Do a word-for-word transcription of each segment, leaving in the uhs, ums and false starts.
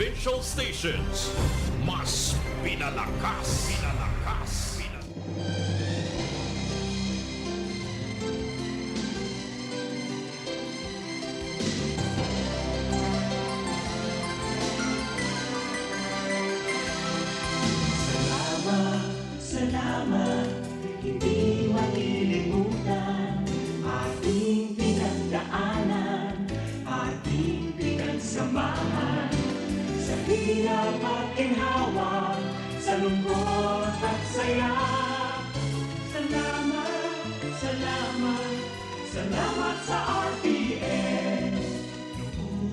Provincial stations, mas pinalakas, pinalakas, pinalakas. Salamat, salamat, hindi malilimutan ating pinagdaanan, ating pinagsamahan. Sa hirap at ginhawa, sa lungkot at saya. Salamat, salamat, salamat sa R T N.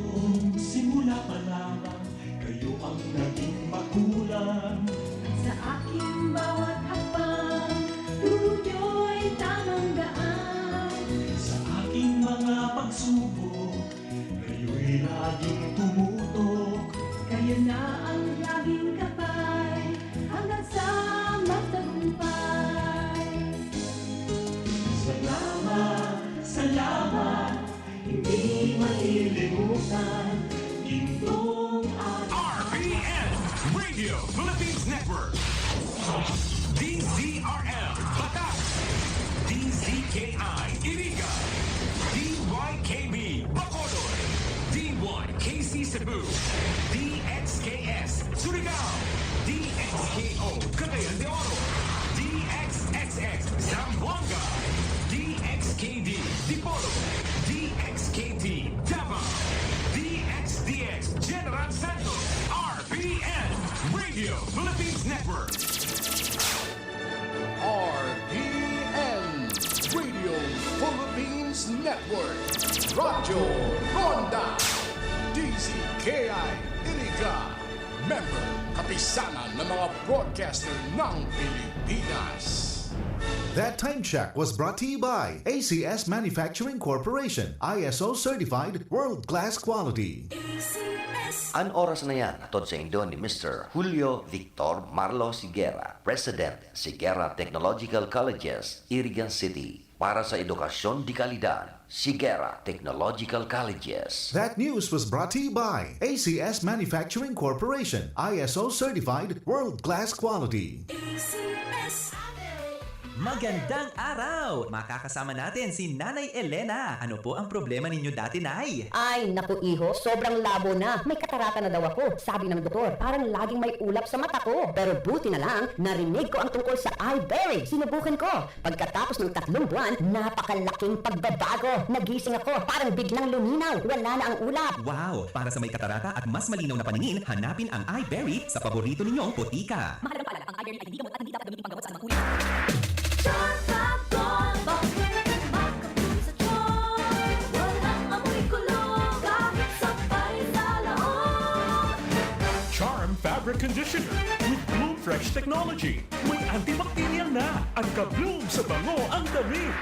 Noong simula pa lamang, kayo ang naging magulang. Sa aking bawat hakbang, turo niyo'y tamang daan. Sa aking mga pagsubok, kayo'y laging tumutok. Kayo na ang laging kapay, hanggang sa magtagumpay. Salamat, salamat, hindi malilimutan, gintong ating R P N Radio Philippines Network, D Z R M Batak, D Z K I Iriga, D Y K B Bacolod, D Y K C Cebu, D X K S Surigao, D X K O Cagayan de Oro, D X X X Zamboanga, D X K D Dipolog, D X K T Davao, D X D X General Santos, R P N Radio Philippines Network. R P N Radio Philippines Network, Radyo Ronda, D Z K I Iriga, member, kapisanan ng mga broadcaster ng Pilipinas. That time check was brought to you by A C S Manufacturing Corporation, I S O certified, world-class quality. An oras na yan, hatod saindo ni Mister Julio Victor Marlos Higuera, President, Higuera Technological Colleges, Irigan City. Para sa edukasyon de kalidad, Higuera Technological Colleges. That news was brought to you by A C S Manufacturing Corporation, I S O certified, world-class quality. Magandang araw! Makakasama natin si Nanay Elena. Ano po ang problema ninyo dati, Nay? Ay, naku iho, sobrang labo na. May katarata na daw ako. Sabi ng doktor, parang laging may ulap sa mata ko. Pero buti na lang, narinig ko ang tungkol sa iBerry. Sinubukan ko. Pagkatapos ng tatlong buwan, napakalaking pagbabago. Nagising ako, parang biglang luminaw. Wala na ang ulap. Wow! Para sa may katarata at mas malinaw na paningin, hanapin ang iBerry sa paborito ninyong botika. Mahalagang paalala, ang iBerry ay hindi gamot at hindi dapat gamitin panggamot sa anumang uri. Charm Fab Gold, bakit makakapon sa charm? Walang amoy kulog, kahit sabay sa laot. Charm Fabric Conditioner with Bloom Fresh Technology. May antibacterial na. Ang ka-bloom sa bango ang damit.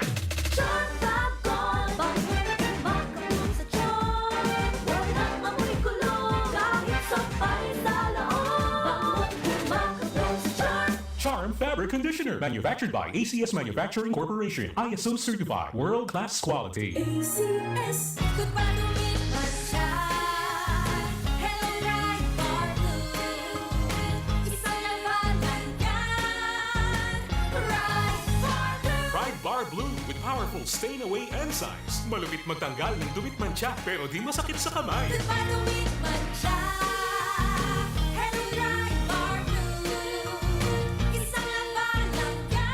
Charm Fab Gold, bakit makakapon sa charm? Walang amoy kulog, kahit sabay sa laot. Bango't kumakapon sa charm. Charm Fabric Conditioner, manufactured by A C S Manufacturing Corporation, I S O certified, world-class quality. A C S. Goodbye to me, Masha. Hello, Pride Bar Blue. Isang labanan yan. Pride Bar Blue. Pride Bar Blue with powerful stain away enzymes. Malupit magtanggal ng dumi't mantsa, pero di masakit sa kamay. Goodbye to me, Masha. Hello, Pride Bar Blue. Isang labanan yan.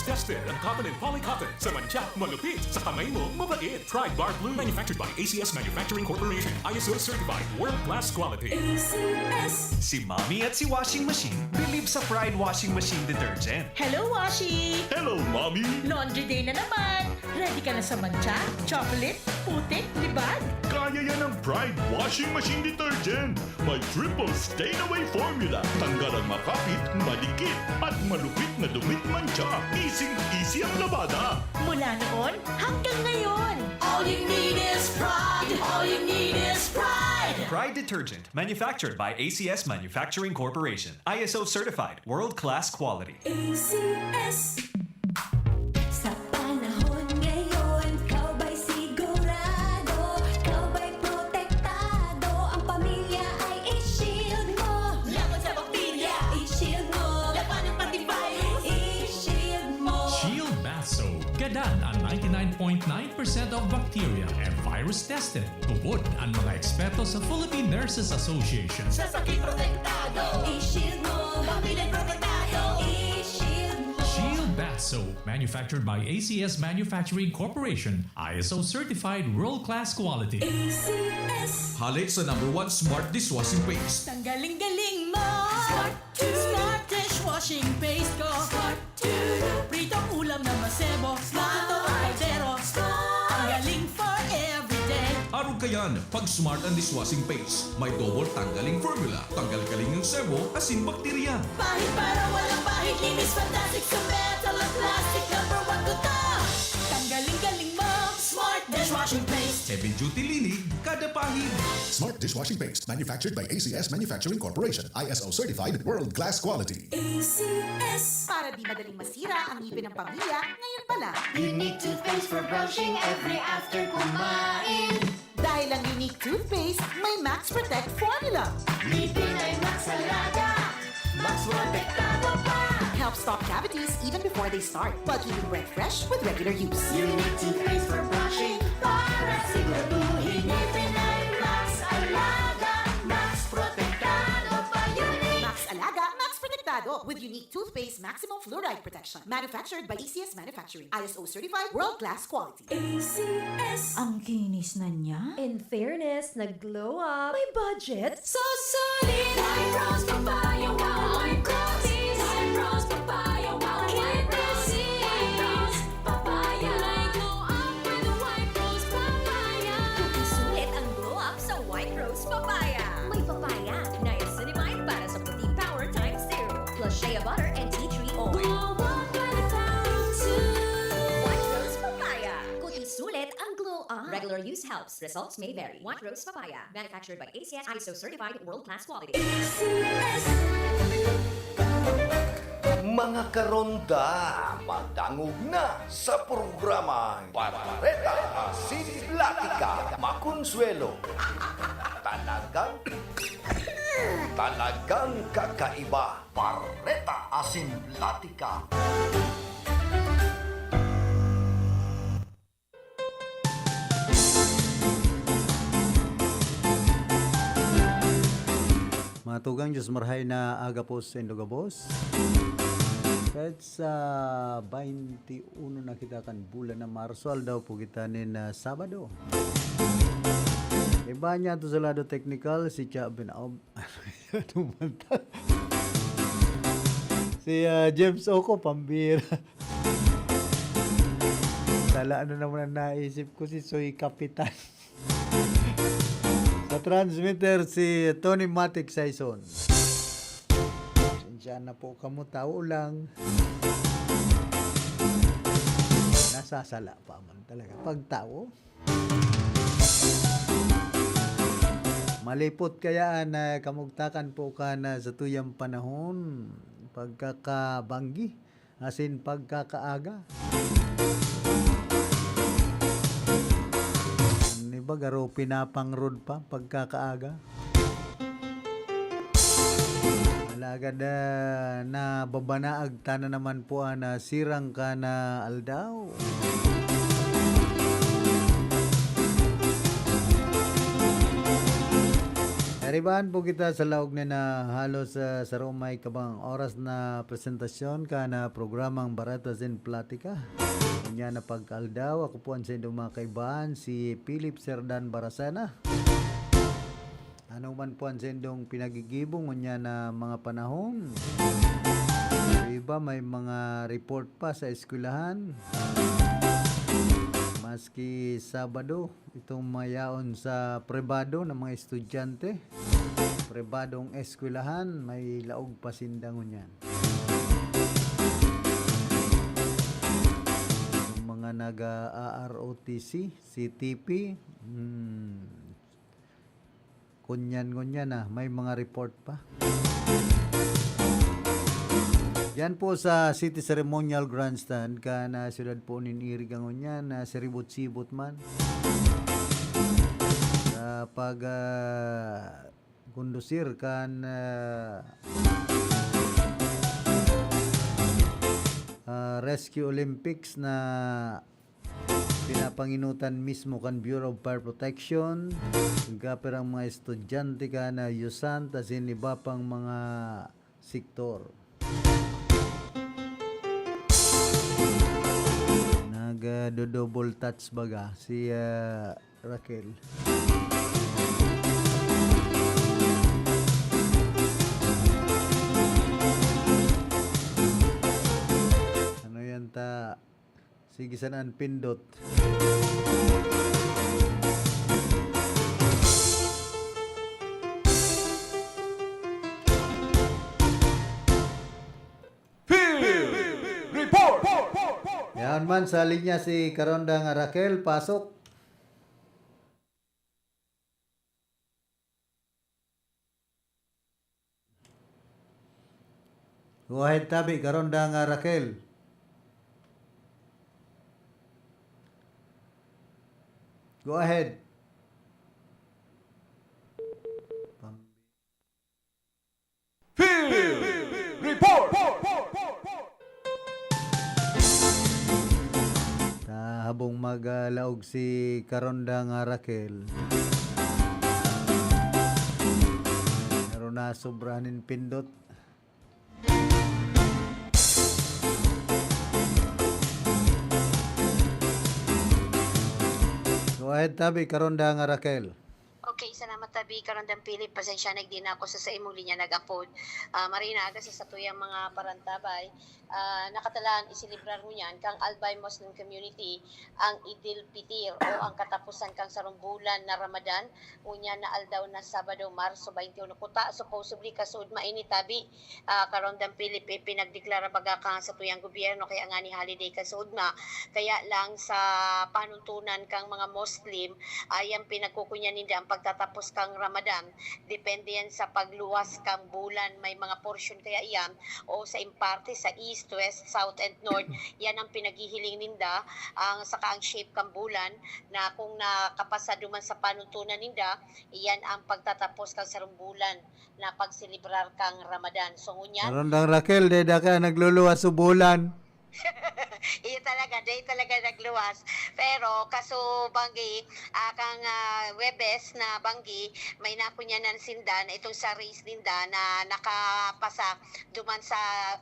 Tested ang cotton and polycotton. Sa mantsa, malupit. Sa kamay mo, mabait. Pride Bar Blue, manufactured by A C S Manufacturing Corporation. I S O certified, world-class quality. A C S. Si Mommy at si Washing Machine believe sa Pride Washing Machine Detergent. Hello, Washi! Hello, Mommy! Laundry day na naman! Ready ka na sa mantsa, chocolate, putik, libag? Kaya yan ng Pride Washing Machine Detergent. May triple stain away formula. Tanggal ang makapit, madikit, at malupit na dumi't mantsa. Easy-easy ang labada. Mula noon hanggang ngayon! All you need is Pride. All you need is Pride. Pride Detergent, manufactured by A C S Manufacturing Corporation. I S O certified, world-class quality. A C S. Sa panahon ngayon, ikaw ba'y sigurado? Ikaw ba'y protektado? Ang pamilya ninety-nine point nine percent of bacteria and virus tested. Tubod ang mga eksperto sa Philippine Nurses Association. Sa sakit protektado. I-shield mo. Pamilya protektado. I-shield mo. Shield Bath Soap, manufactured by A C S Manufacturing Corporation, I S O certified world-class quality. A C S. Hale sa number one smart dishwashing paste. Tanggaling-galing mo. Smart Smart dishwashing paste ko. Smart Pritong ulam na masebo. Smart Caldero. Smart. Ang galing for everyday. Arog kayan, pag Smart ang dishwashing paste, may double tanggaling formula. Tanggal kaling ng sebo, asin bakterya. Pahid para walang pahid. Linis fantastic sa metal at plastic. Number one ko to. Tanggaling-galing mo. Smart dishwashing paste. Heavy duty linig, kada pahid. Smart dishwashing paste, manufactured by A C S Manufacturing Corporation, I S O certified, world-class quality. A C S. Para di madaling masira ang ngipin ng pamilya, ngayon pa lang. Unique toothpaste for brushing every after kumain. Dahil ang Unique toothpaste may Max Protect formula. Ngipin ay Max Alaga, Max Protektado pa. Helps stop cavities even before they start, while keeping breath fresh with regular use. Unique toothpaste for brushing para siguraduhin ngipin ay Max Alaga, Max Protektado pa. Unique. Max Alaga, Max Protektado with Unique Toothpaste Maximum Fluoride Protection. Manufactured by A C S Manufacturing. I S O certified, world-class quality. A C S. Ang kinis na niya. In fairness, nag-glow up. May budget. So solid! White Rose Papaya, wow! White Rose! White Rose Papaya, wow! White Rose! White Rose Papaya! May glow up with White Rose Papaya! Sulit ang glow up sa White Rose Papaya. May papaya, niacinamide para sa puting power times two. Plus shea butter and tea tree oil. Glow up with White Rose Papaya. White Rose Papaya. Kuti sulit ang glow up. Regular use helps. Results may vary. White Rose Papaya. Manufactured by A C S, I S O certified, world-class quality. A C S. Mga karonda, madangog na sa programang Bareta Asin Platika, Makonsuelo. Talagang, talagang kakaiba. Bareta Asin Platika. Mga tugang, Diyos marhay na aga po sa indo gabos. Kahit sa baynte uno na kita kan bulan na Marso, aldaw po kita nin, ah, Sabado. Iba niya to sa lado teknikal, si Cha Binaob. Ano man ta? Si, ah, James Oco, pambira. Sala na naman ang naisip ko, si Soy Kapitan. Sa transmitter, si Tony Matic Saison. Pasensya na po kamo, tao lang. Nasasala pa man talaga pag tao. Malipot kaya an, ah, kamugtakan po kan, ah, satuyang panahon, pagkakabanggi, asin pagkakaaga. An iba garo pinapangrod pa pagkakaaga. Alagad, ah, nababanaag ta na naman po an, ah, sirang kan, ah, aldaw. Naribaan po kita sa laog na, na halos, ah, sarong may kabang oras na presentasyon kan, ah, programang Bareta Asin Platika. Unya na pagkaaldaw, ako po an saindong mga kaibahan, si Philip Serdan Baracena. Ano man po an saindong pinagigibo ngunyan na mga panahon? Yung iba may mga report pa sa eskwelahan. Maski Sabado, itong mayaon sa pribado ng mga estudyante, pribadong eskwelahan, may laog pa sinda ngunyan. Yung mga nag-a-R O T C, C T P, hmm, Ngunyan, ngunyan na, may mga report pa. Diyan po sa City Ceremonial Grandstand, kan, ah, siyudad po nin Iriga ngunyan, na siribot-sibot man. Sa pag, ah, kondusir kan, ah, ah, Rescue Olympics na pinapanginutan mismo kan Bureau of Fire Protection, kan pirang mga estudyante kan, ah, USANT, asin iba pang mga sektor. Nagdo-double touch baga si, ah, Raquel. Ano yan ta? Sige, sana an pindot. Field Report! Yaon man sa linya si Karonda nga Raquel, pasok. Go ahead, tabi, Karonda nga Raquel. Go ahead. Field Report! Ta habong maglaog si Karonda nga Raquel. Pero nasobrahan nin pindot. Go ahead, tabi, Karonda nga Raquel. Okay, salamat tabi, Karandang Philip. Pasensya na, igdi na ako sa saimong linya nag-apod. Ah, maray na aga sa satuyang mga parantabay. Ah, nakatalaan iselebrar ngunyan kang Albay Muslim Community ang Idil Pitir o ang katapusan kang sarong bulan na Ramadan. Ngunyan na aldaw na Sabado, Marso twenty-one. Kuta, supposedly, kasuod maini tabi, ah, Karandang Philip, ipinagdeklara baga kan satuyang gobyerno kaya ngani holiday kasuodma. Kaya lang sa panuntunan kang mga Muslim, ayan pinagkukunyan ninda ang pagtatapos kang Ramadan. Depende yan sa pagluwas kang bulan. May mga portion kaya iyan o sa imparte sa east, west, south, and north. Yan ang pinaghihiling ninda, ang saka ang shape kang bulan na kung nakapasa duman sa panuntunan ninda, iyan ang pagtatapos kang sarong bulan na pagselebrar kang Ramadan. So, ngunyan, Karandang Raquel, dai da ka nagluluwas sa bulan. Iyo talaga, dai talaga nagluwas. Pero kaso banggi, ah, kang, ah, Huwebes na banggi, may nakunyanan sinda na itong sa race ninda na nakapasa duman sa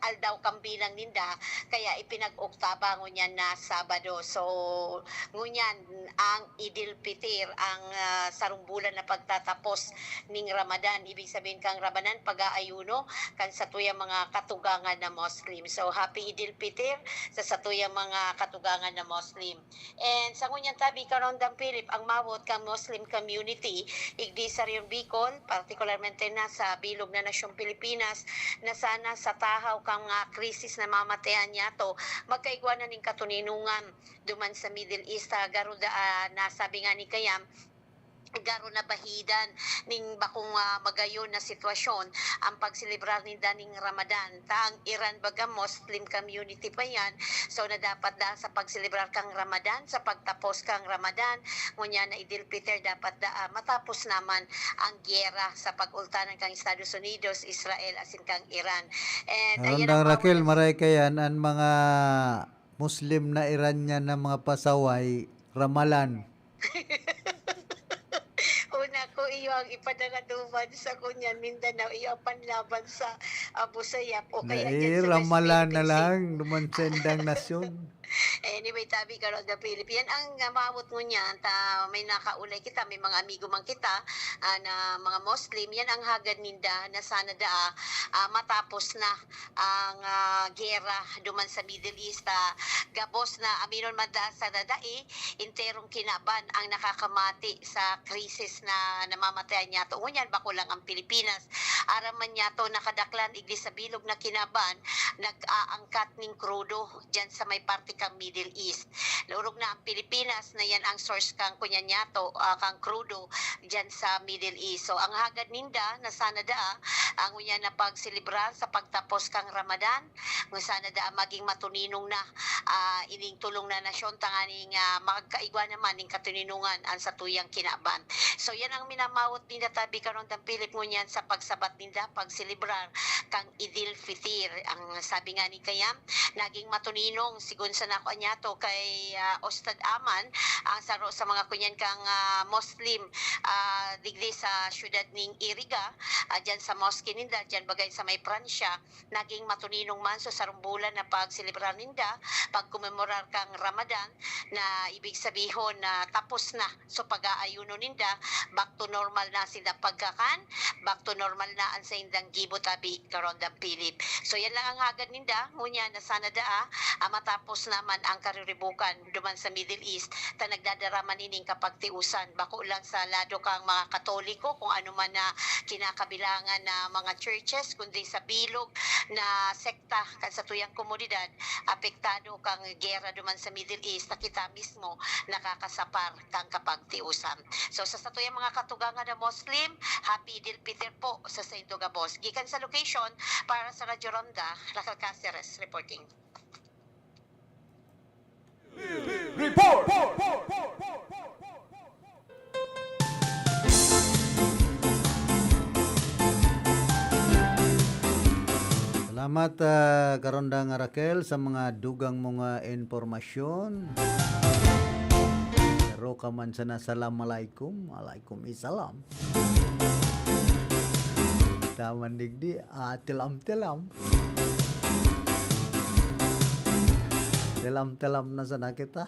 aldaw kang bilang ninda, kaya ipinag-oktaba ngunyan na Sabado. So, ngunyan ang Idil Pitir, ang, ah, sarong bulan na pagtatapos ning Ramadan. Ibig sabihin kang Ramadan, pag-aayuno kan satuyang mga katugangan na Muslim. So, Happy Idil Pitir sa satuyang mga katugangan na Muslim. And sa ngunyan tabi, Karandang Philip, ang mawot kan Muslim community, igdi sa Rehiyon Bicol, partikularmente na sa bilog na nasyong Pilipinas, na sana sa tahaw kan mga krisis na mamatayan niyato, magkaigwa na nin katuninongan duman sa Middle East, ah, garo da, ah, nasabi nga ni Kayam, garo na bahidan ning bakong, ah, magayon na sitwasyon ang pagselebrar ninda ning Ramadan. Ta ang Iran baga Muslim community pa yan, so na dapat da sa pagselebrar kang Ramadan, sa pagtapos kang Ramadan, ngunyan na Idil Pitir dapat da, ah, matapos naman ang giyera sa pag-ultanan kang Estados Unidos, Israel, asin kang Iran. And ayan ang Raquel, mawot. Maray kayan, an mga Muslim na Iranian na mga pasaway, Ramalan. Una ko, iyo ang ipadaraduman sa kunyan, Mindanao, iyo ang panlaban sa Abu Sayyaf o kaya dyan sa West Philippine Sea. Ramalan na lang, duman sa indang nasyon. Anyway, tabi, Karandang Philip, yan ang, ah, mawot ngunyan, ta may nakaulay kita, may mga amigo man kita, ah, na mga Muslim, yan ang hagad ninda na sana daa, ah, matapos na ang, ah, giyera duman sa Middle East, ah, gabos na aminon man da sa nadai, enterong kinaban ang nakakamati sa krisis na namamatayan niyato. Ngunyan, bako lang ang Pilipinas. Aram man niyato, nakadaklan igdi sa bilog na kinaban, nag-aangkat ning krudo diyan sa may parte kang Middle East. Naorog na ang Pilipinas na yan ang source kang kunyan niyato, ah, kang krudo diyan sa Middle East. So, ang hagad ninda na sana daa, ang ngunyan na pagselebrar sa pagtapos kang Ramadan, nga sana daa maging matuninong na, ah, ining tulong na nasyon, tanganing, ah, magkaigwa naman ning katuninongan ang satuyang kinaban. So, yan ang minamawot ninda tabi, Karandang Philip, ngunyan sa pagsabat ninda, pagselebrar kang Idil Fitir. Ang sabi nga ni Kayam, naging matuninong, sigon sa Nako niya to kay, ah, Ustad Aman, ang saro sa mga kunyan kang, ah, Muslim, ah, digdi sa siyudad ning Iriga, ah, dyan sa mosque ninda, dyan bagay sa may Pransya, naging matuninong man sa sarong bulan na pagselebrar ninda, pagkomemorar kang Ramadan, na ibig sabihon na tapos na. So, pag-aayuno ninda, back to normal na sinda pagkakan, back to normal na ang saindang gibo tabi, Karondang Philip. So, yan lang ang hagad ninda. Ngunyan na sana daa, ah, matapos naman ang kariribukan duman sa Middle East, ta nagdadaraman ining kapagtiusan. Bako lang sa lado kang mga Katoliko, kung ano man na kinakabilangan na mga churches, kundi sa bilog na sekta kan sa tuyang komunidad, apektado kang gera duman sa Middle East, na kita mismo nakakasapar kang kapagtiusan. So, sa satuyang mga katugangan na Muslim, Happy Idil Fitr po sa saindo gabos. Gikan sa location, para sa Radyo Ronda, Raquel Caceres reporting. Report! Salamat, ah, Karondang Raquel, sa mga dugang mong, ah, impormasyon. Pero ka man sana, salam alaikum, alaikum isalam. Taman digdi, ah, tilam-tilam. Tilam-tilam na sana kita.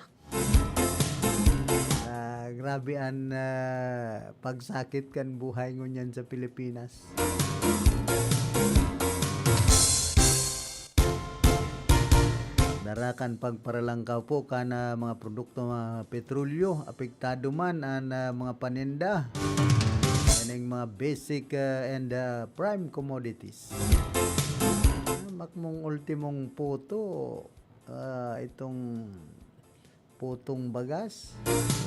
Ah, grabe an, ah, pagsakit kan buhay ngunyan sa Pilipinas. Dara kan pagparalangkaw po kan, ah, mga produkto, mga petrolyo, apektado man an, ah, mga paninda. Yan ang mga basic, ah, and, ah, prime commodities. Ah, makmong ultimong puto, ah, itong putong bagas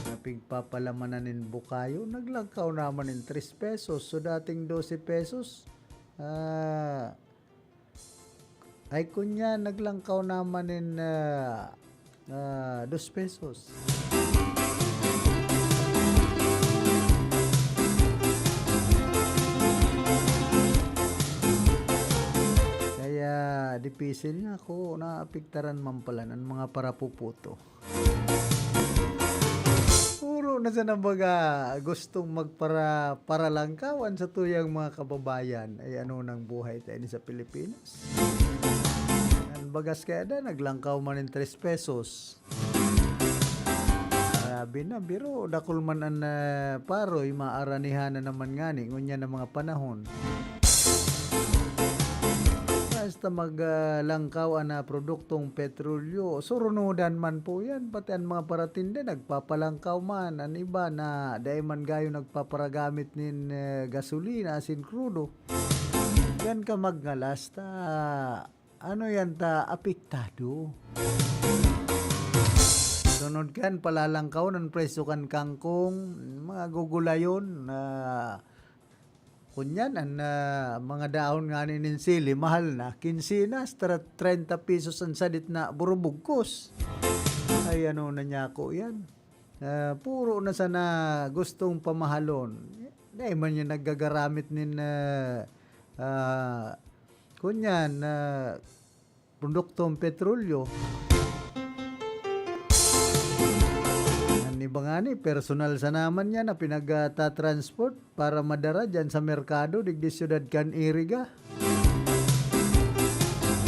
na pigpapalamanan nin bukayo, naglangkaw naman nin tres pesos. So, dating dose pesos, ah, ay kunya, naglangkaw naman nin, ah, ah, dos pesos. Kaya dipisil na ako, naapektaran man pala ng mga parapuputo. Puro na sana baga gustong magpara-, paralangkawan sa tuyang mga kababayan. Ay, ano nang buhay tayo ni sa Pilipinas? Ang bagas kaya da, naglangkaw man ng tres pesos. Grabe na, biro, dakul man an, ah, paroy, maaranihan na naman ngani, ngunyan na mga panahon. Basta mag, ah, langkaw an, ah, produktong petrolyo, surunodan man po yan. Pati an mga paratinda, nagpapalangkaw man. An iba na dai man gayo nagpaparagamit nin, eh, gasolina, asin krudo. Diyan ka magngalas, ta ano yan ta apektado. Sunod kan, palalangkaw ng presyo kan kangkong, mga gugulayon, na kunyan, an, ah, mga dahon nga nin sili, mahal na, kinse na, hasta treinta pesos an sadit na burubugkos. Ay, ano na niya ako yan? Ah, puro na sana gustong pamahalon. Dai man yan naggagaramit nin, ah, ah, kunyan, ah, produktong petrolyo. An iba ngani, personal sana man yan na pinagtatransport para madara dyan sa merkado, digdi siyudad kan Iriga.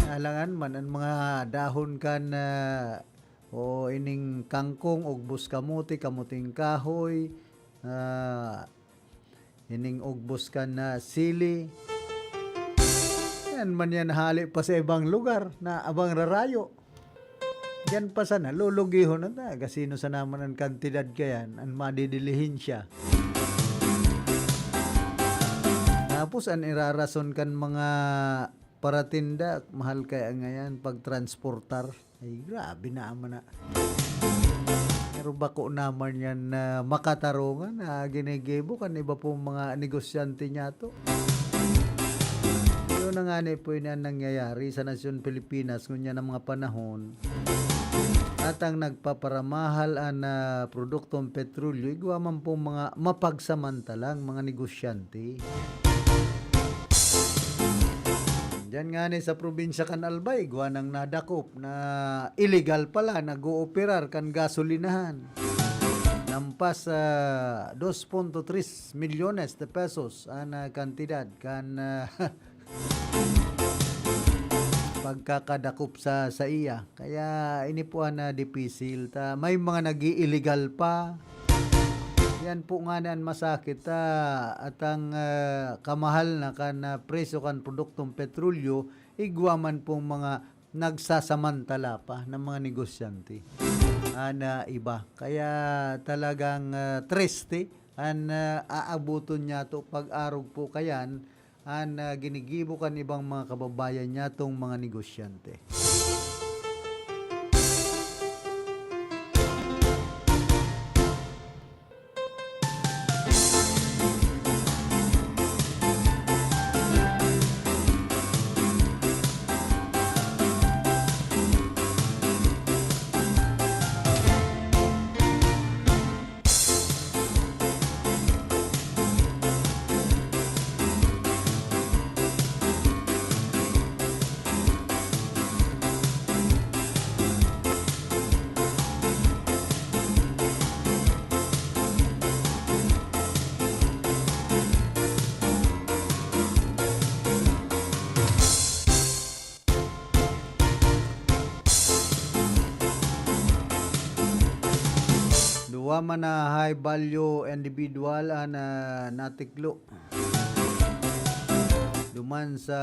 Alangan man, an mga dahon kan, ah, o ining kangkong, ugbos kamote, kamuting kahoy, ah, ining ugbos kan, ah, sili. Yan man yan hali pa sa ibang lugar na abang rarayo. Diyan pa sana, lulugihon na ta. Gasino sana man an kantidad kayan, an madidilihensya. Tapos, an irarason kan mga paratinda, mahal kaya ngayan pagtransportar. Ay, grabe naman na. Pero bako naman yan na makatarungan na ginigibo kan iba pong mga negosyante niyato. Yun na nga ni po yun ang nangyayari sa nasyon Pilipinas ngunyan ng mga panahon. At ang nagpaparamahal an, ah, produktong petrolyo, igwa man pong mga mapagsamantalang mga negosyante. Yan nga ni sa probinsya kan Albay, igwa nang nadakop na illegal pala nag-ooperar kan gasolinahan. Lampas sa dos punto tres milyones de pesos an, ah, kantidad kan, ah, pagkakadakop sa, sa iya. Kaya ini po an, ah, dipisil. Ta, may mga nag-i-illegal pa. Yan po nga na an masakit, ah, at ang, ah, kamahal na kan, ah, presyo kan produktong petrolyo, igwa man pong mga nagsasamantala pa na mga negosyante. Ah, na iba. Kaya talagang, ah, triste an, ah, aabuton niyato pag-arog po kayan an, ah, ginigibo kan ibang mga kababayan niyatong mga negosyante. Duwa man na high value individual an, ah, natiklo duman sa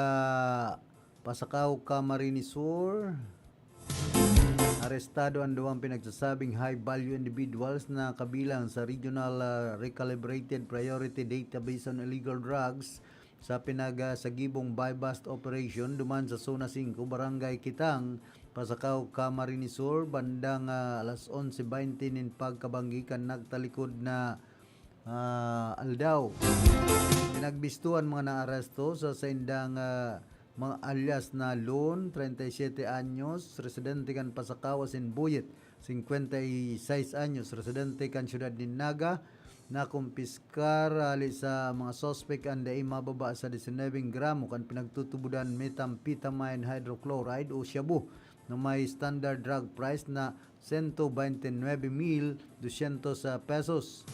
Pasacao, Camarines Sur. Arestado an duwang pinagsasabing high value individuals na kabilang sa Regional, ah, Recalibrated Priority Database on Illegal Drugs sa pinagsagibong buy-bust operation duman sa Zona singko, Barangay Kitang, Pasacao, Camarines Sur, bandang, ah, alas onse baynte nin pagkabanggi kan nagtalikod na, ah, aldaw. Pinagbisto an mga naaresto sa saindang, ah, mga alias na Lon, treinta y siete anyos, residente kan Pasacao, asin Boyet, cincuenta y seis anyos, residente kan siyudad nin Naga, nakumpiskar hali sa mga suspek an dai mababa sa disinobeng gramo kan pinagtutubodan methamphetamine hydrochloride o shabu na may standard drug price na sento baynte nuebe mil dusyentos pesos.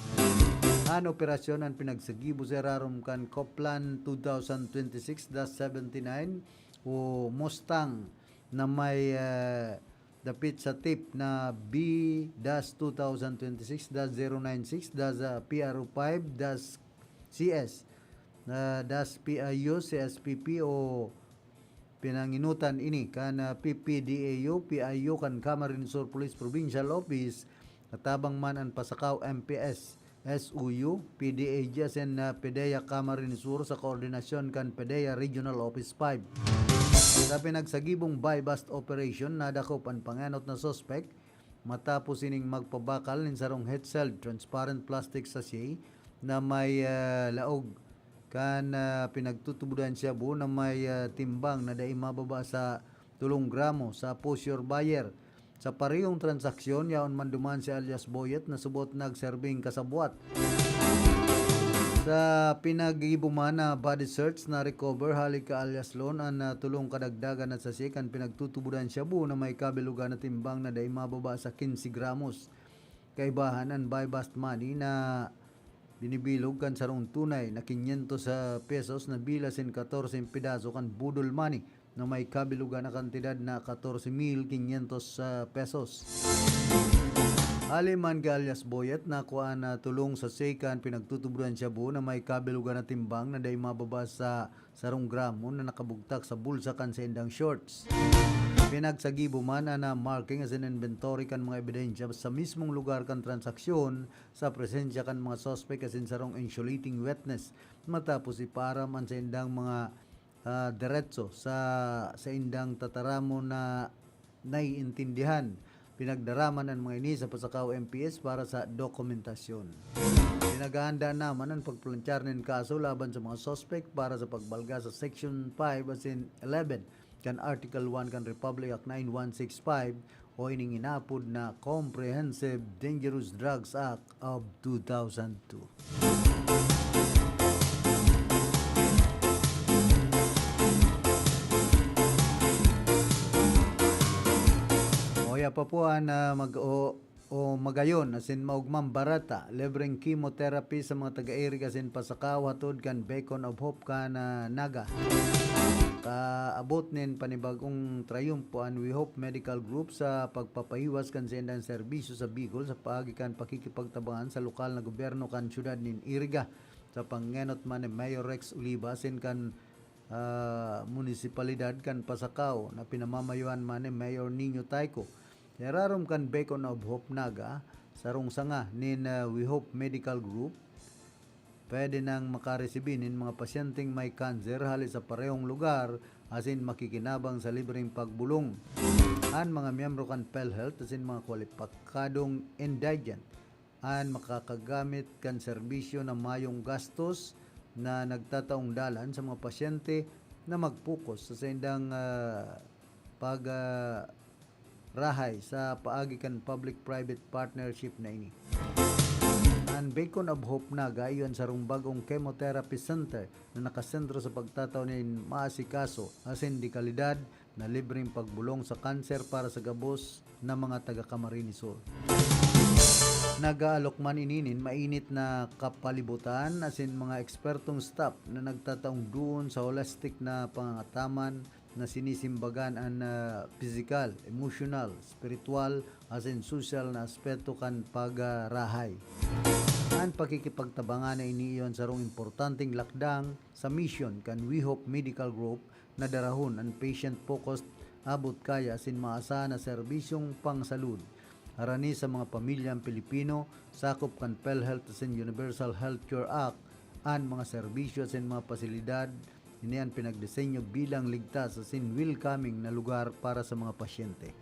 An operasyon an pinagsagibo sa irarom kan Coplan two thousand twenty-six dash seventy-nine o Mustang na may, eh, dapit sa tip na B dash two thousand twenty-six dash zero nine six dash, ah, P R O five dash C S, ah, dash P I U C S P P o pinanginutan ini kan, ah, P P D A U, P I U kan Camarines Sur Police Provincial Office, katabang man an Pasacao M P S, S O U, P D A G asin, ah, PDEA Camarines Sur sa koordinasyon kan PDEA Regional Office five. Sa pinagsagibong buy-bust operation, nadakop an pangenot na suspek matapos ining magpabakal nin sarong heat-sealed transparent plastic sachet na may, ah, laog kan, ah, pinagtutubodan shabu na may, ah, timbang na dai mababa sa tolong gramo sa Push Your Buyer. Sa parehong transaksyon, yaon man duman si alias Boyet na subot nagserbing kasabwat. Sa pinaggibo man na body search, na-recover hali ka alias Lon an, ah, tolong kadagdagan na sachet kan pinagtutubodan shabu na may kabilugan na timbang na dai mababa sa quince gramos. Kaibahan an buy-bust money na binibilog kan sarong tunay na quinientos, ah, pesos na bilas nin katorse pedaso kan boodle money na may kabilugan na kantidad na katorse mil quinientos, ah, pesos. Hali man ki alias Boyet, nakuha na tolong sachet kan pinagtutubodan shabu na may kabilugan na timbang na dai mababa sa sarong gramo na nakabugtak sa bulsa kan saindang shorts. Pinagsagibo man an, ah, marking asin inventory kan mga ebidensya sa mismong lugar kan transaksyon sa presensya kan mga suspek asin sarong insulating witness matapos ipaaram an saindang mga, ah, deretso sa saindang tataramon na naiintindihan. Pinagdaraman an mga ini sa Pasacao M P S para sa dokumentasyon. Pinaghahanda naman an pagplanchar nin kaso laban sa mga suspek para sa pagbalga sa Section five asin eleven kan Article one kan Republic Act nine one six five o ining inaapod na Comprehensive Dangerous Drugs Act of two thousand two. Papua na mag-, o, o magayon, asin maogmang barata, libreng chemotherapy sa mga taga-Iriga asin Pasacao hatod kan Beacon of Hope kan, ah, Naga. Kaabot nin panibagong trayumpo an We Hope Medical Group sa pagpapahiwas kan saindang serbisyo sa Bicol sa paagi kan pakikipagtabangan sa lokal na gobyerno kan siyudad nin Iriga, sa pangenot man ni Mayor Rex Oliva asin kan ah, munisipalidad kan Pasacao na pinamamayohan man ni Mayor Nino Tayco. Sa irarom kan Beacon of Hope Naga, sarong sanga nin, ah, We Hope Medical Group, pwede nang makaresibi nin mga pasyenteng may kanser hali sa parehong lugar asin makikinabang sa libreng pagbulong. An mga miyembro kan PhilHealth asin mga kwalipikadong indigent an makakagamit kan serbisyo na mayong gastos na nagtataong dalan sa mga pasyente na mag-focus sa saindang, ah, pag, ah, rahay sa paagi kan public-private partnership na ini. An Beacon of Hope Naga iyo an sarong bagong chemotherapy center na nakasentro sa pagtatao nin maasikaso asin de kalidad na libreng pagbulong sa kanser para sa gabos na mga taga Camarines Sur. Nag-aalok man ini nin mainit na kapalibutan asin mga ekspertong staff na nagtataong duon sa holistic na pangangataman na sinisimbagan an, ah, pisikal, emosyonal, espiritual, asin sosyal na aspeto kan pagarahay. An pakikipagtabangan na ini iyo an sarong importanteng lakdang sa misyon kan We Hope Medical Group na darahon an patient-focused, abot kaya asin maasahan na serbisyong pangsalud harani sa mga pamilyang Pilipino, sakop kan PhilHealth asin Universal Healthcare Act. An mga serbisyo asin mga pasilidad ini an pinagdisenyo bilang ligtas asin welcoming na lugar para sa mga pasyente.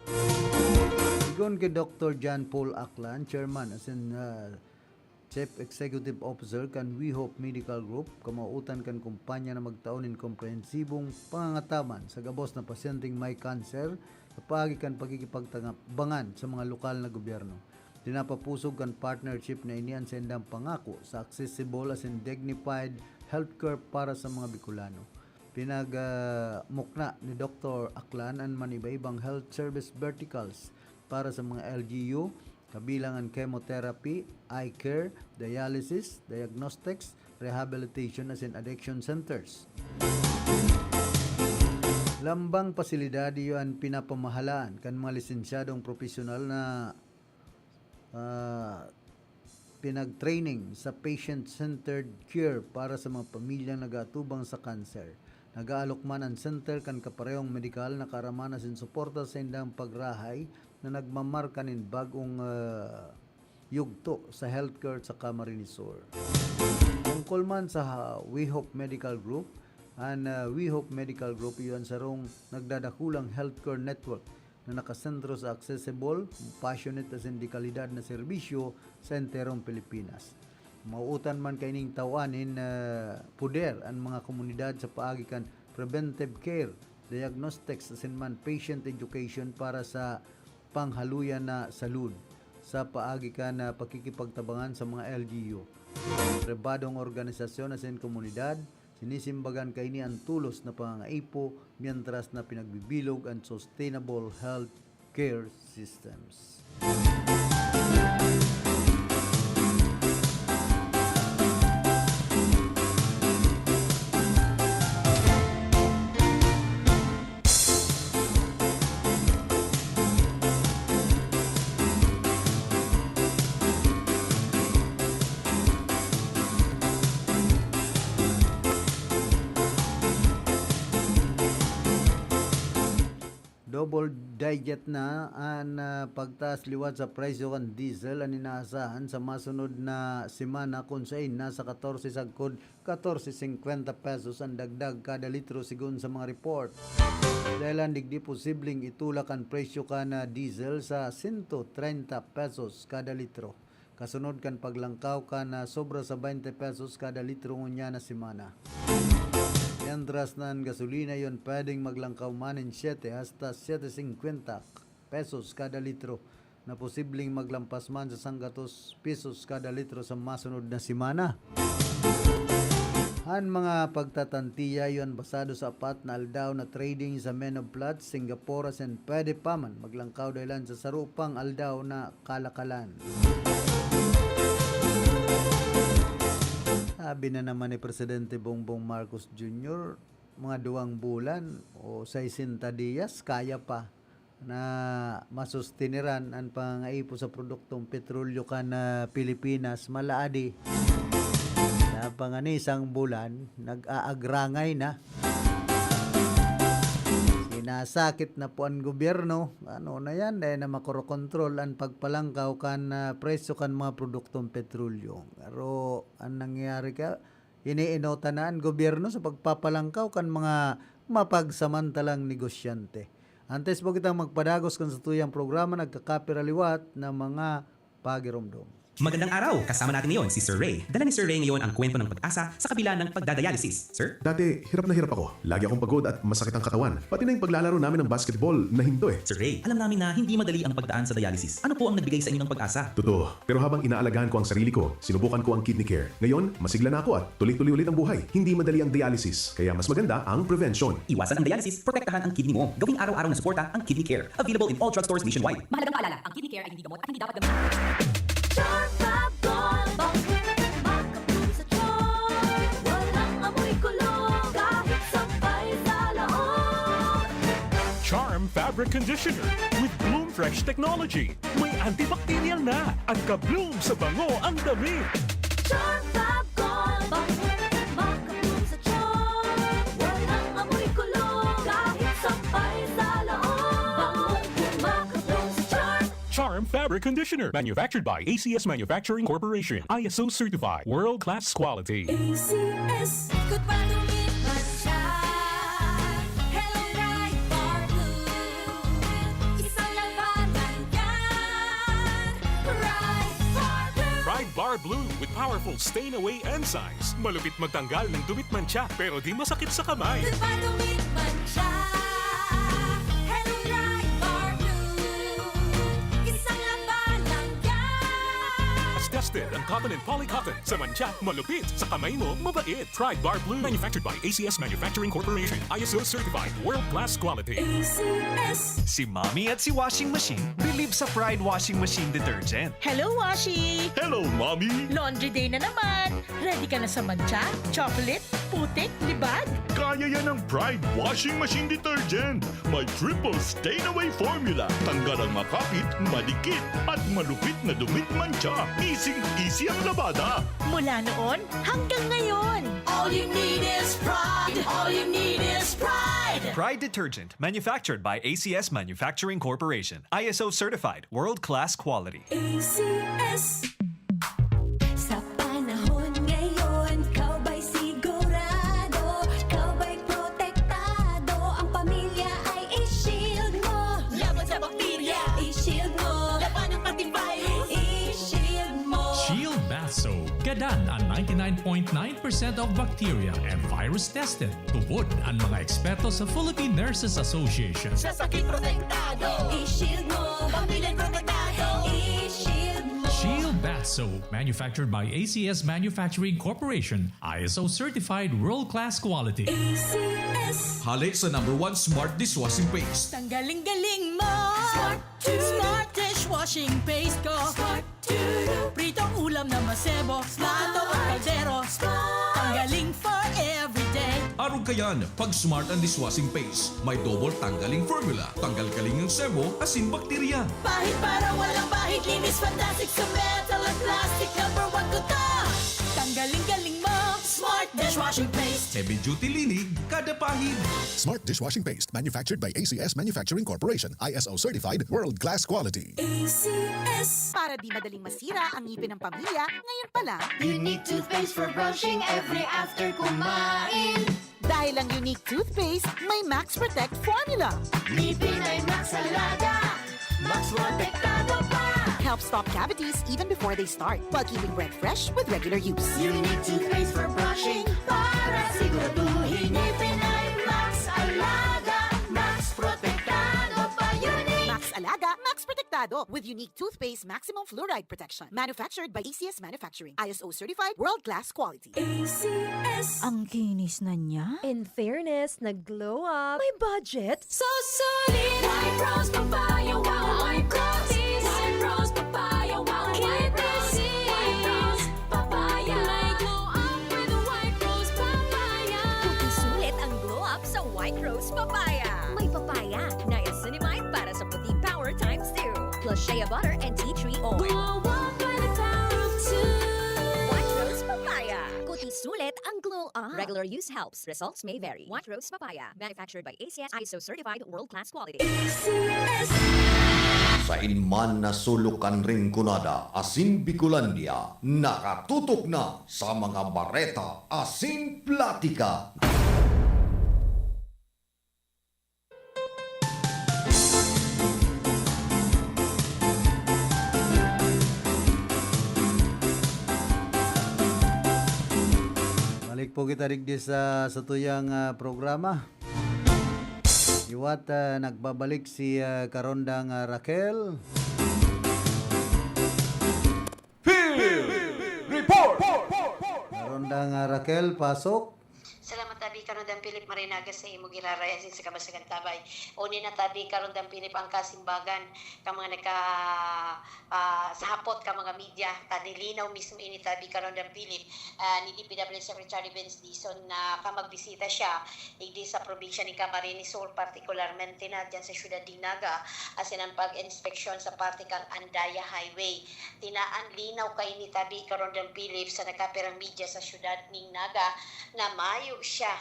Sigon ki Doktor John Paul Aklan, chairman asin, ah, Chief Executive Officer kan We Hope Medical Group, kamautan kan kumpanya na magtao nin komprehensibong pangangataman sa gabos na pasyenteng may kanser sa paagi kan pakikipagtabangan sa mga lokal na gobyerno. Pinapapusog kan partnership na ini an saindang pangako sa accessible asin dignified healthcare para sa mga Bicolano. Pinag, ah, mukna ni Doktor Aklan an maniba-ibang health service verticals para sa mga L G U, kabilang an chemotherapy, eye care, dialysis, diagnostics, rehabilitation asin addiction centers. Lambang pasilidad iyo an pinapamahalaan kan mga lisensyadong propesyonal na, ah, pinag-training sa patient-centered care para sa mga pamilyang nag-aatubang sa kanser. Nag-aalok man an center kan kaparehong medikal na kaaraman asin suporta sa saindang pagrahay na nagmamarka nin bag-ong, ah, yugto sa healthcare sa Camarines Sur. Tungkol man sa We Hope Medical Group, an, ah, We Hope Medical Group iyo an sarong nagdadakulang healthcare network na nakasentro sa accessible, compassionate asin de kalidad na serbisyo sa enterong Pilipinas. Mauutan man kaining tawan nin, ah, poder an mga komunidad sa paagi kan preventive care, diagnostics asin man patient education para sa panghaluyan na salud sa paagi kan, ah, pakikipagtabangan sa mga L G U. Pribadong organisasyon asin komunidad, sinisimbagan kaini an tolos na pangangaipo, mientras na pinagbibilog an sustainable health care systems. Double digit na an, ah, pagtaas liwat sa presyo kan diesel an inaasahan sa masunod na semana, kun sain nasa katorse sagkod katorse singkwenta pesos an dagdag kada litro, sigon sa mga report. Dahelan digdi, posibleng itulak an presyo kan, ah, diesel sa sento treinta pesos kada litro, kasunod kan paglangkaw kan, ah, sobra sa baynte pesos kada litro ngunyan na semana. Mientras na an gasolina iyo an pwedeng maglangkaw man nin siete hasta siete singkwenta pesos kada litro, na posibleng maglampas man sa sanggatos pesos kada litro sa masunod na semana. An mga pagtatantiya iyan basado sa apat na aldaw na trading sa Men of Plats, Singapore asin pwede pa man maglangkaw dahilan sa saro pang aldaw na kalakalan. Sabi na naman ni Presidente Bongbong Marcos Junior, mga duwang bulan o sesenta diyas, kaya pa na masusteneran an pangangaipo sa produktong petrolyo kan, ah, Pilipinas, malaadi na panganisang bulan, nag-aagrangay na. Sinasakit na po an gobyerno. Ano na yan? Dahil na makorokontrol an pagpalangkaw kan, ah, presyo kan mga produktong petrolyo. Pero an nangyayari ka, iniinota na an gobyerno sa pagpapalangkaw kan mga mapagsamantalang negosyante. Antes po kitang magpadagos kan satuyang programa, nagkakapira liwat na mga pagiromdom. Magandang araw! Kasama natin ngayon si Sir Ray. Dala ni Sir Ray ngayon ang kwento ng pag-asa sa kabila ng pagdadialysis. Sir? Dati, hirap na hirap ako. Lagi akong pagod at masakit ang katawan. Pati na yung paglalaro namin ng basketball, nahinto eh. Sir Ray, alam namin na hindi madali ang pagdaan sa dialysis. Ano po ang nagbigay sa inyo ng pag-asa? Totoo. Pero habang inaalagaan ko ang sarili ko, sinubukan ko ang Kidney Care. Ngayon, masigla na ako at tuloy-tuloy ulit ang buhay. Hindi madali ang dialysis, kaya mas maganda ang prevention. Iwasan ang dialysis, protektahan ang kidney mo. Gawing araw-araw na suporta ang Kidney Care. Available in all drugstores nationwide. Mahalagang paalala, ang Kidney Care ay hindi gamot at hindi dapat gamitin. Charm Fab Gold, bang makabloom sa charm. Walang amoy kulog, kahit sampay sa laot. Charm Fabric Conditioner with Bloom Fresh Technology. May antibacterial na. Ang ka-bloom sa bango ang damit. Charm Fab Gold, bang makabloom sa charm. Walang amoy kulog, kahit sampay sa laot. Bangong makabloom sa charm. Charm Fabric Conditioner, manufactured by A C S Manufacturing Corporation. I S O certified, world-class quality. A C S. Ikot pa, dumit man siya. Hello, Pride Bar Blue. Isang labanan yan. Pride Bar Blue. Pride Bar Blue with powerful stain away enzymes. Malupit magtanggal ng dumit mantsa, pero di masakit sa kamay. Ikot pa, dumit man siya. Hello, Pride Bar Blue. Isang labanan yan. Tested ang cotton and poly cotton. Sa mantsa, malupit. Sa kamay mo, mabait. Pride Bar Blue, manufactured by A C S Manufacturing Corporation. I S O certified, world-class quality. A C S. Si Mommy at si Washing Machine believe sa Pride Washing Machine Detergent. Hello, Washi! Hello, Mommy! Laundry day na naman! Ready ka na sa mantsa, chocolate, putik, libag? Kaya yan ng Pride Washing Machine Detergent. May triple stain away formula. Tanggal ang makapit, madikit, at malupit na dumit mantsa. Easy-easy ang labada. Mula noon hanggang ngayon. All you need is Pride. All you need is Pride. Pride Detergent, manufactured by A C S Manufacturing Corporation. I S O certified, world-class quality. A C S. Sa panahon ngayon, ikaw ba'y sigurado? Ikaw ba'y protektado? Ang pamilya ay i-shield mo. Laban sa bakterya, i-shield mo. Labanan pati virus, i-shield mo. Shield Bath Soap. Gadan ang ninety-nine point nine percent of bacteria and virus tested. Tubod ang mga eksperto sa Philippine Nurses Association. Sa sakit protektado, i-shield mo. Pamilya protektado, i-shield mo. Shield Bath Soap, manufactured by A C S Manufacturing Corporation, I S O certified, world-class quality. A C S. Hale sa number one smart dishwashing paste. Tanggaling-galing mo. Smart. Smart dishwashing paste ko. Smart. Pritong ulam na masebo. Smart. Plato o kaldero. Smart. Tanggaling for everyday. Arog kayan, pag Smart ang dishwashing paste, may double tanggaling formula. Tanggal kaling ang sebo, asin bakterya. Pahid para walang bahid, linis fantastic sa metal at plastic. Number one ko to. Tanggaling-galing mo. Smart dishwashing paste. Heavy duty linig, kada pahid. Smart dishwashing paste, manufactured by A C S Manufacturing Corporation, I S O certified, world-class quality. A C S. Para di madaling masira ang ngipin ng pamilya, ngayon pa lang. Unique toothpaste for brushing every after kumain. Dahil ang Unique toothpaste, may Max Protect formula. Ngipin ay Max Alaga, Max Protektado pa. Helps stop cavities even before they start, while keeping breath fresh with regular use. Unique toothpaste for brushing para siguraduhin ngipin ay Max Alaga, Max Protektado pa. Unique. Max Alaga, Max Protektado. Ado with unique toothpaste maximum fluoride protection. Manufactured by A C S Manufacturing. I S O certified, world-class quality. A C S. Ang kinis na niya? In fairness, nag-glow up. May budget? So solid! White Rose Papaya, wow! White Rose! White Rose Papaya, wow! White Rose! White Rose Papaya! May glow up with White Rose Papaya! Puti sulit ang glow up sa White Rose Papaya. May papaya, niacinamide para sa puti power times two. Plus shea butter and tea tree oil. Glow up by the power of two! White Rose Papaya. Puti sulit ang glow up. Regular use helps. Results may vary. White Rose Papaya. Manufactured by A C S, I S O certified, world-class quality. Sain man na sulok kan Rinconada asin Bicolandia, nakatutok na sa mga bareta asin platika. Balik po kita digdi sa satuyang, ah, programa. Liwat, ah, nagbabalik si, ah, Karondang, ah, Raquel. Field Report! Karondang, ah, Raquel, pasok. Salamat tabi, Karondang Philip Marinaga, sa imo giraray asin sa kabasagan tabay. Uni na tabi, Karondang Philip, ang kasimbagan kan mga nagka, ah, sa hapot kan mga media. Ta nilinaw mismo ini tabi, Karondang Philip, ah, ni D P W Secretary Vince Dizon na kan magbisita siya igdi sa probinsya nin Camarines Sur, partikularmente na diyan sa siyudad nin Naga, asin ang pag-inspeksyon sa parte kan Andaya Highway. Tinaan linaw kaini tabi, Karondang Philip, sa nagkapirang media sa siyudad nin Naga na mayo siya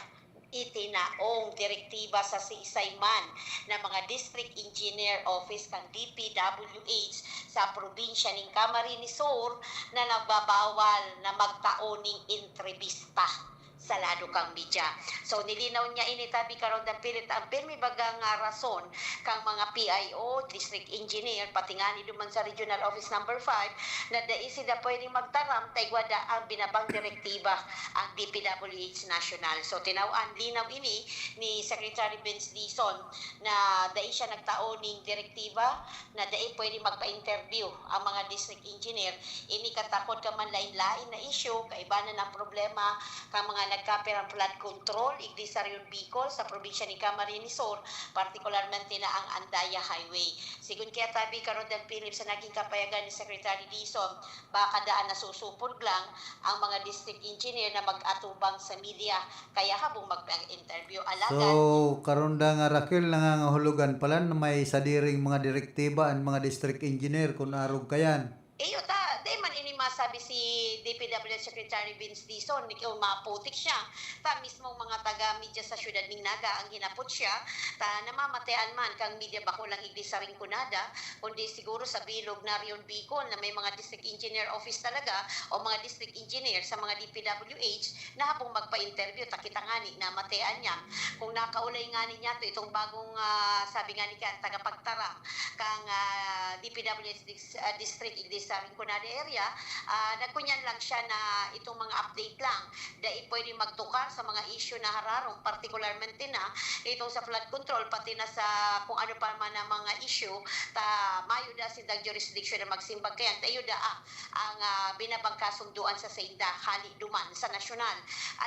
itinaong direktiba sa siisay man na mga District Engineer Office kan D P W H sa probinsya nin Camarines Sur na nagbabawal na magtao nin entrebista sa lado kan media. So, nilinaw niya ini tabi, Karondang Philip, ang pirmi bagang, ah, rason kan mga P I O, District Engineer, pati ngani duman sa Regional Office Number five, na dai sinda pwedeng magtaram ta igwa daa ang binabang direktiba ang D P W H National. So, tinawan linaw ini ni Secretary Vince Dizon na dai siya nagtao ning direktiba na dai pwede magpa-interview ang mga district engineer. Ini katakod kan manlaen-laen na isyu, kaiba na ang problema kan mga nagkapirang flood control igdi sa Rehiyon Bicol, sa probinsya nin Camarines Sur, partikularmente na ang Andaya Highway. Sigon kaya tabi, Karondang Philip, sa naging kapayagan ni Secretary Dizon, baka daan nasusupog lang ang mga district engineer na mag-atubang sa media, kaya habong magpa-interview. Alagad, So, Karondang, ah, Raquel, nangangahulugan pala na may sadiring mga direktiba an mga district engineer kun arog kayan. Iyo ta, di man ini masabi si D P W Secretary Vince Dizon, ni kung maputik siya. Ta mismong mga taga-media sa siyudad ning Naga ang hinapot siya, ta namamatean man kang media bako lang igdi sa Rinconada, kundi siguro sa bilog na Rehiyon Bicol na may mga district engineer office talaga o mga district engineer sa mga D P W H na habong magpa-interview, ta kita ngani namatean niya. Kung nakaulay ngani niya to, itong bagong, ah, sabi ngani kan tagapagtaram kang, ah, D P W H dis-, ah, district igdi sa Rinconada area, ah, nagkunyan lang siya na itong mga update lang. Dai pwedeng magtukar sa mga issue na hararom, partikularmente na itong sa flood control, pati na sa kung ano pa man ang mga issue, ta mayo da sindang jurisdiction na magsimbag kayan, ta iyo da, ah, ang, ah, binabang kasunduan sa sainda, hali duman sa nasyonal.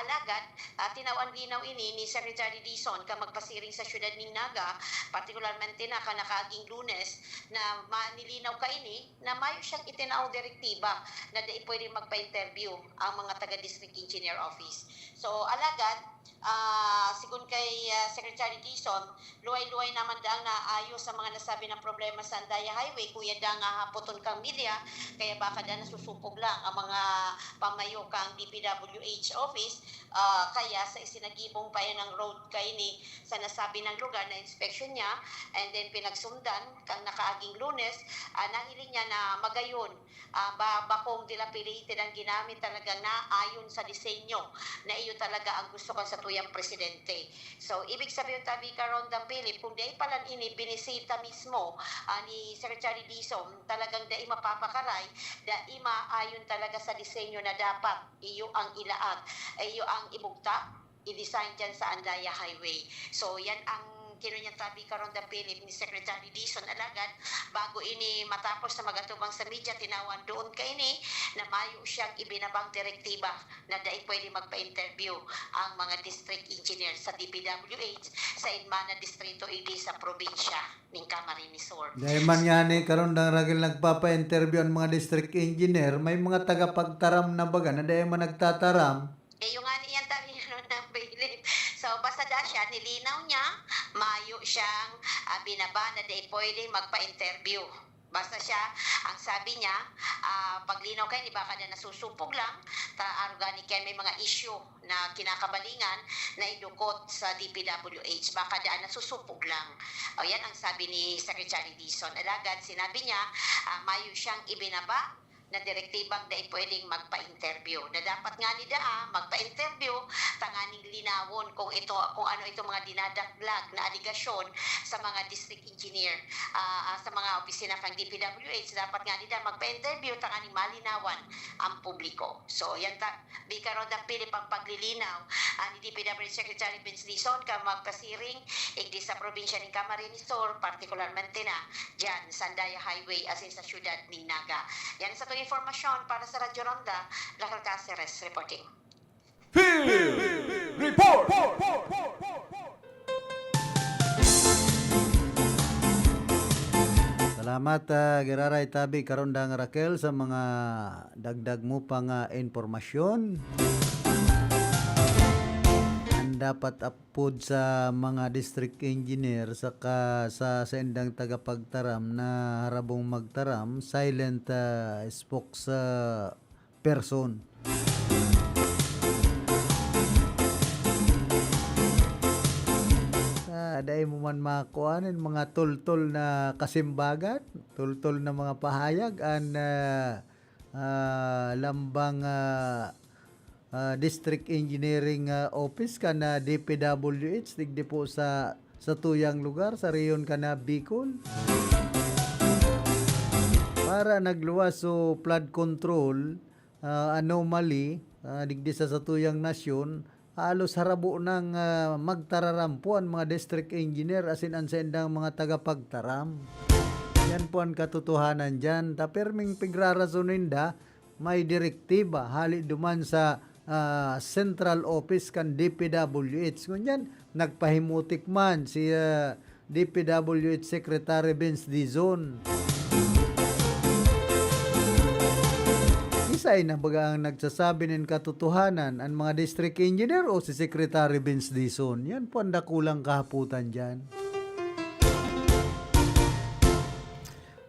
Alagad, ah, tinawan linaw ini ni Secretary Dizon kan magpasiring sa siyudad nin Naga, partikularmente na kan nakaaging Lunes, na ma-, nilinaw kaini na mayo siyang itinaong direktiba na dai pwedeng magpa-interview ang mga taga-district engineer office. So, alagad, ah, sigon kay, ah, Secretary Dizon, luway-luway naman daang naayo sa mga nasabi na problema sa Andaya Highway, kuya da nga hapoton kang media, kaya baka da nasusupog lang ang mga pamayo kang D P W H office, ah, kaya sa isinagibong pa yan ng road kaini sa nasabi ng lugar na inspeksyon niya, and then pinagsundan kang nakaaging Lunes, ah, nahiling niya na magayon, ah, ba, bakong dilapidated ang ginamit, talagang naayon sa disenyo na iyo talaga ang gusto kan satuyang presidente. So, ibig sabihin, tabi, Karondang Philip, kung dai pa lang ini binisita mismo, ah, ni Secretary Dizon, talagang dai mapapakaray, dai maayon talaga sa disenyo na dapat iyo ang ilaag, iyo ang ibugtak, i-design dyan sa Andaya Highway. So, yan ang Kinunyan tabi karon da Philip ni Secretary Dizon Alagad, bago ini matapos na magatubang sa media, tinawan doon kaini na mayo siyang ibinabang direktiba na dai pwede magpa-interview ang mga district engineer sa D P W H sa inmana distrito, igdi sa probinsya ning Camarines Sur. Dai man ngani karon dang Raquel nagpapa-interview ang mga district engineer, may mga tagapagtaram na baga na dai man nagtataram. Iyo nga niyan tabi na Philip. So, basta da siya, nilinaw niya, mayo siyang, ah, binaba na dai pwedeng magpa-interview. Basta siya, ang sabi niya, ah, paglinaw kaini, baka da nasusupog lang, ta arog gani kaya may mga issue na kinakabalingan na idukot sa D P W H, baka da nasusupog lang. O, yan ang sabi ni Secretary Dizon. Alagad, sinabi niya, ah, mayo siyang ibinaba na direktibang dai pwedeng magpa-interview. Na dapat ngani daa magpa-interview tanganing linawon kung ito, kung ano itong mga dinadaklag na aligasyon sa mga district engineer, ah, ah, sa mga opisina kan D P W H. Dapat ngani daa magpa-interview tanganing malinawan ang publiko. So, yan ta, bikaro da Philip ang paglilinaw, ah, ni D P W H Secretary Vince Dizon kan magpasiring igdi sa probinsya nin Camarines Sur, partikularmente na diyan sa Andaya Highway asin sa syudad nin Naga. Yan sa atong impormasyon para sa Radyo Ronda, Raquel Caceres reporting. Field Report! Salamat, ah, giraray tabi karon dang Raquel sa mga dagdag mo pang, ah, impormasyon. Ang dapat apod sa mga district engineer saka sa saindang tagapagtaram na harabong magtaram, silent, ah, spokes, ah, person. Ah, dai mo man makuha nin mga tultol na kasimbagan, tultol na mga pahayag, an, ah, ah, lambang, ah, ah, District Engineering, ah, Office kan, ah, D P W H digdi po sa, sa tuyang lugar, sa rehiyon kan, ah, Bicol. Para nagluwas so flood control, ah, anomaly, ah, digdi sa satuyang nasyon, halos harabo nang, ah, magtararampo an mga district engineer asin an saindang mga tagapagtaram. Yan po an katotohanan diyan. Ta pirming pigrarason ninda, may direktiba hali duman sa, ah, central office kan D P W H. Ngunyan, nagpahimutik man si, ah, D P W H Secretary Vince Dizon. Isay na baga ang nagsasabi nin katotohanan, an mga district engineer o si Secretary Vince Dizon? Yan po ang dakulang kahapotan diyan.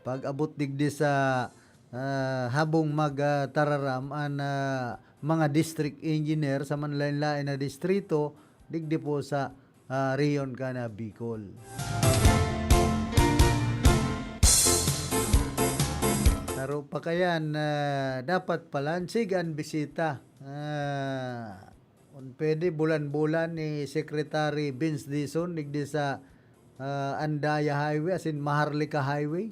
Pag-abot digdi sa, ah, habong mag, ah, tararam an, ah, mga district engineer sa manlain-lain na distrito, digdi po sa, ah, rehiyon kan, ah, Bicol. Saro pa kayan, ah, dapat palansig an bisita. Ah, kun pwede, bulan-bulan ni Secretary Vince Dizon digdi sa, ah, Andaya Highway, asin Maharlika Highway.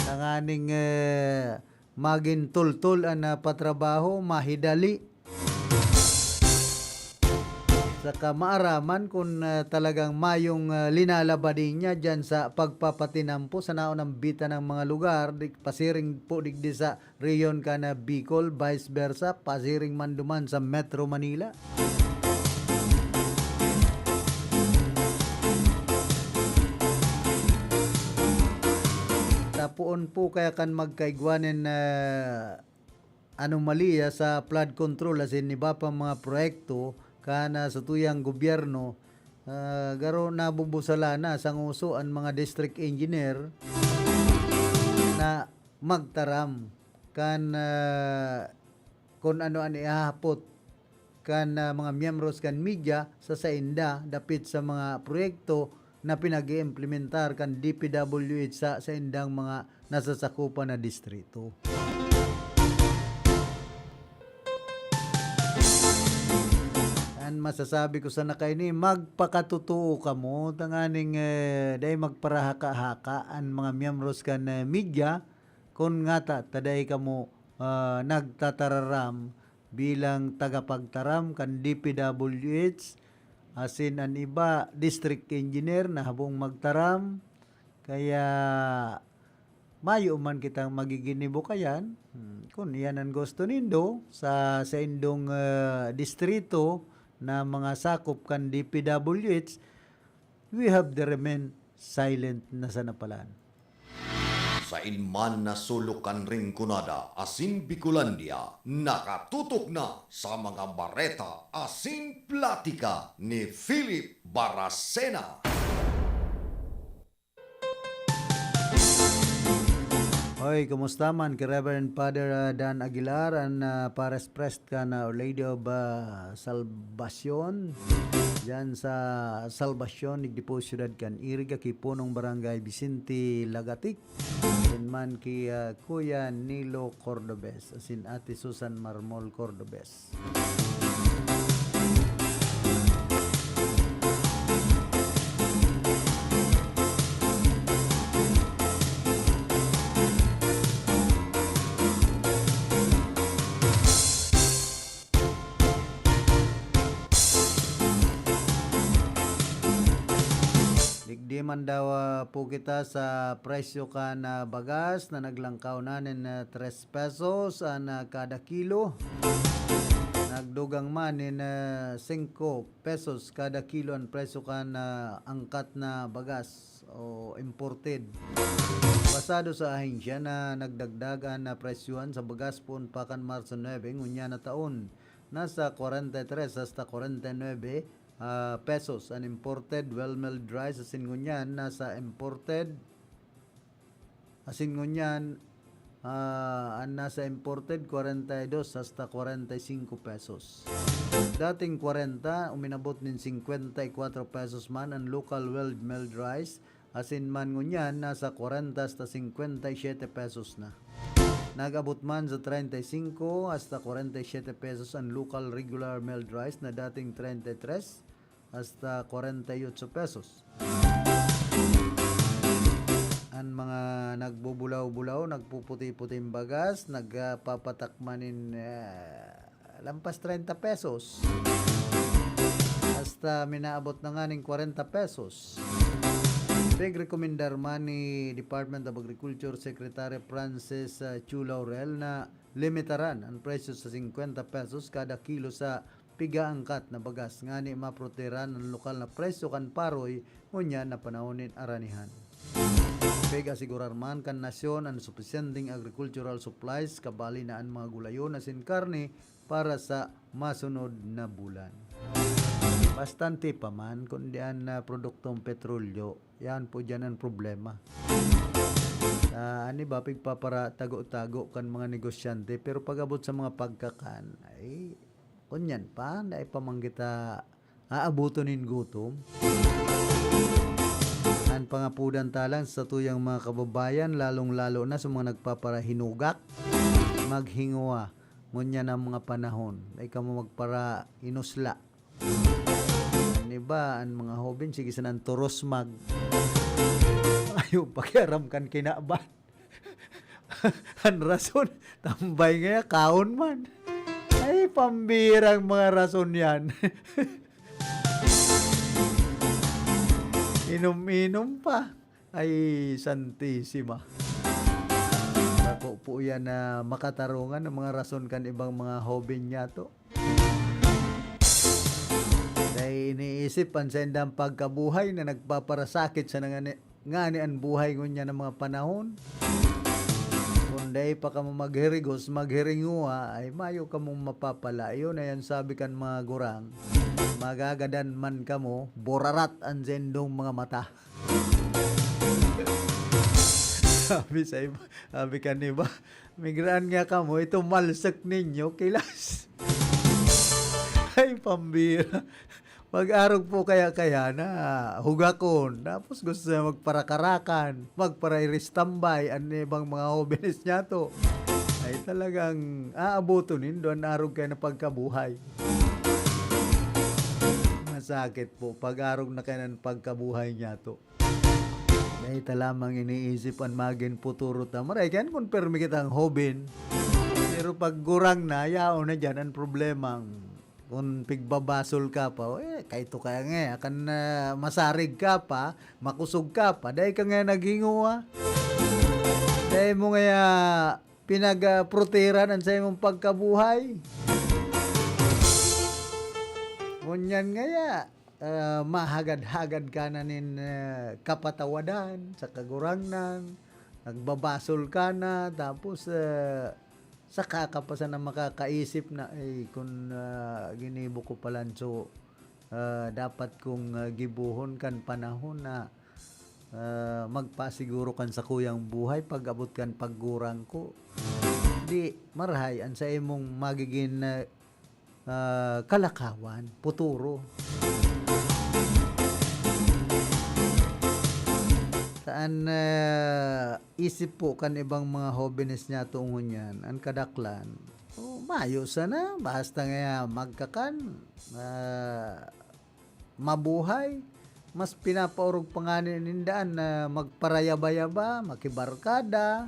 Tanganing, eh, magin tultol an, ah, patrabaho, mahidali. Saka maaraman kun, ah, talagang mayong, ah, linalabadi niya diyan sa pagpapatinampo sa naunambitan ng mga lugar, di, pasiring po digdi sa rehiyon kan, ah, Bicol, vice versa, pasiring man duman sa Metro Manila. Tapoon po kaya kan magkaigwa nin, ah, anomalya sa flood control asin iba pang mga proyekto kan, ah, satuyang gobyerno, ah, garo nabubusalan na sa nguso an mga district engineer na magtaram kan, ah, kun ano an ihahapot kan, ah, mga miyembros kan media sa sainda dapit sa mga proyekto na pinag-iimplementar kan D P W H sa saindang mga nasasakupan na distrito. An masasabi ko sana kaini, magpakatotoo kamo, tanganing, eh, dai magparahaka-haka an mga miyembros kan, eh, media, kun ngata ta dai kamo, ah, nagtatararam bilang tagapagtaram kan D P W H, Asin an iba, district engineer na habong magtaram. Kaya mayo man kitang magiginibo kayan. Hmm, kun iyan an gusto nindo sa saindong, ah, distrito na mga sakop kan D P W H, we have the remain silent na sana palan. Sain man na sulok kan Rinconada asin Bicolandia, nakatutok na sa mga bareta asin platika ni Philip Baracena. Hoy, kumusta man ki Reverend Father, ah, Dan Aguilar, an, ah, Pares Priest kan, ah, Our Lady of, ah, Salvacion? Diyan sa Salvacion, digdi po, siyudad kan Iriga, Kipunong, Barangay Vicente Lagatic. Asin man ki, ah, Kuya Nilo Cordobes, asin Ate Susan Marmol Cordobes. Digdi man daw, ah, po kita sa presyo kan, ah, bagas na naglangkaw na nin, ah, tres pesos an, ah, kada kilo. Nagdugang man nin, ah, singko pesos kada kilo an presyo kan, ah, angkat na bagas o imported. Basado sa ahensya na nagdagdag an, ah, presyohan sa bagas poon pa kan Marso nuebe ngunyan na taon. Nasa kwarenta y tres hasta kwarenta y nuebe, ah, pesos an imported well milled rice, asin ngunyan nasa imported, asin ngunyan, ah, an nasa imported, kwarenta y dos hasta kwarenta y singko pesos. Dating kwarenta, uminabot nin singkwenta y kwatro pesos man an local well milled rice, asin man ngunyan nasa kwarenta hasta singkwenta y siyete pesos na. Nag-abot man sa treinta y cinco hasta kwarenta y siyete pesos an local regular milled rice na dating treinta y tres hasta kwarenta y otso pesos. An mga nagbubulaw-bulaw, nagpuputi-puting bagas, nagpapatakma nin, ah, lampas treinta pesos. Hasta minaabot na nganing kwarenta pesos. Pigrekomendar man ni Department of Agriculture Secretary Francis, ah, Chu Laurel na limitaran an presyo sa singkwenta pesos kada kilo sa pigaangkat na bagas, ngani maprotehiran an lokal na presyo kan paroy ngunyan na panahon nin aranihan. Pig-asigurar man kan nasyon an supisyenteng agricultural supplies, kabali na an mga gulayon asin karne para sa masunod na bulan. Bastante pa man, kundi an, ah, produktong petrolyo, yan po diyan ang problema. Ah, an iba, pigpaparatago-tago kan mga negosyante, pero pag-abot sa mga pagkakan, ay, kunyan pa, dai pa man kita aaboton nin gutom. An pangapodan ta lang sa tuyang mga kababayan, lalong-lalo na sa mga nagpaparahinugak, maghinguwa. Ngunyan ang mga panahon, dai kamo magparahinusla. An iba, an mga hoben, sige sanang turusmag. Ayaw pakiaram kan kinaban. An rason, tambay ngaya, kaon man. Ay, pambirang mga rason yan. Inom-inom pa. Ay, Santisima. Bako po yan na makatarungan ang mga rason kan ibang mga hoben niyato. Dai iniisip an saindang pagkabuhay na nagpaparasakit sa nangani-, ngani an buhay ngunyan ng mga panahon. Kung dai pa kamo maghirigos, maghiringuwa, ay mayo kamong mapapala. Iyon ay ang sabi kan mga gurang, "Magagadan man kamo, burarat an saindong mga mata." Sabi sa iba, sabi kan iba, "Migraan nga kamo, ito malsek ninyo, kilas." Ay, pambira. Mag-arog po kaya-kaya na hugakon. Tapos gusto niya magparakarakan, magparairistambay, an ibang mga hobenes niyato. Ay, talagang aaboton nindo an arog kaya na pagkabuhay. Masakit po, pag-arog na kaya ng pagkabuhay niyato. Dai ta lamang iniisip an magin futuro ta. Maray, kaya kun pirmi kitang hoben. Pero pag gurang na, yaon na diyan an problemang Kun pigbabasol ka pa, eh, kaito kaya nga, eh, kan, ah, masarig ka pa, makusog ka pa, dai ka nga naghinguha. Dai mo ngaya pinag, ah, proteran an saimong pagkabuhay. Ngunyan ngaya, ah, mahagad-hagad ka na nin, ah, kapatawadan sa Kagurangnan, nagbabasol ka na, tapos, ah, saka ka pa sana makakaisip na, "Ay, kun, ah, ginibo ko palan so, ah, dapat kong, ah, gibohon kan panahon na, ah, magpasiguro kan sakuyang buhay pag-abot kan paggurang ko." Di marahay an saimong magigin, ah, ah, kalakawan, futuro. Saan, ah, isip po kan ibang mga hobenes niyato ngunyan, an kadaklan, oh, mayo sana, basta nga magkakan, ah, mabuhay, mas pinapaorog pa ngani ninda an, ah, magparayaba-yaba, makibarkada.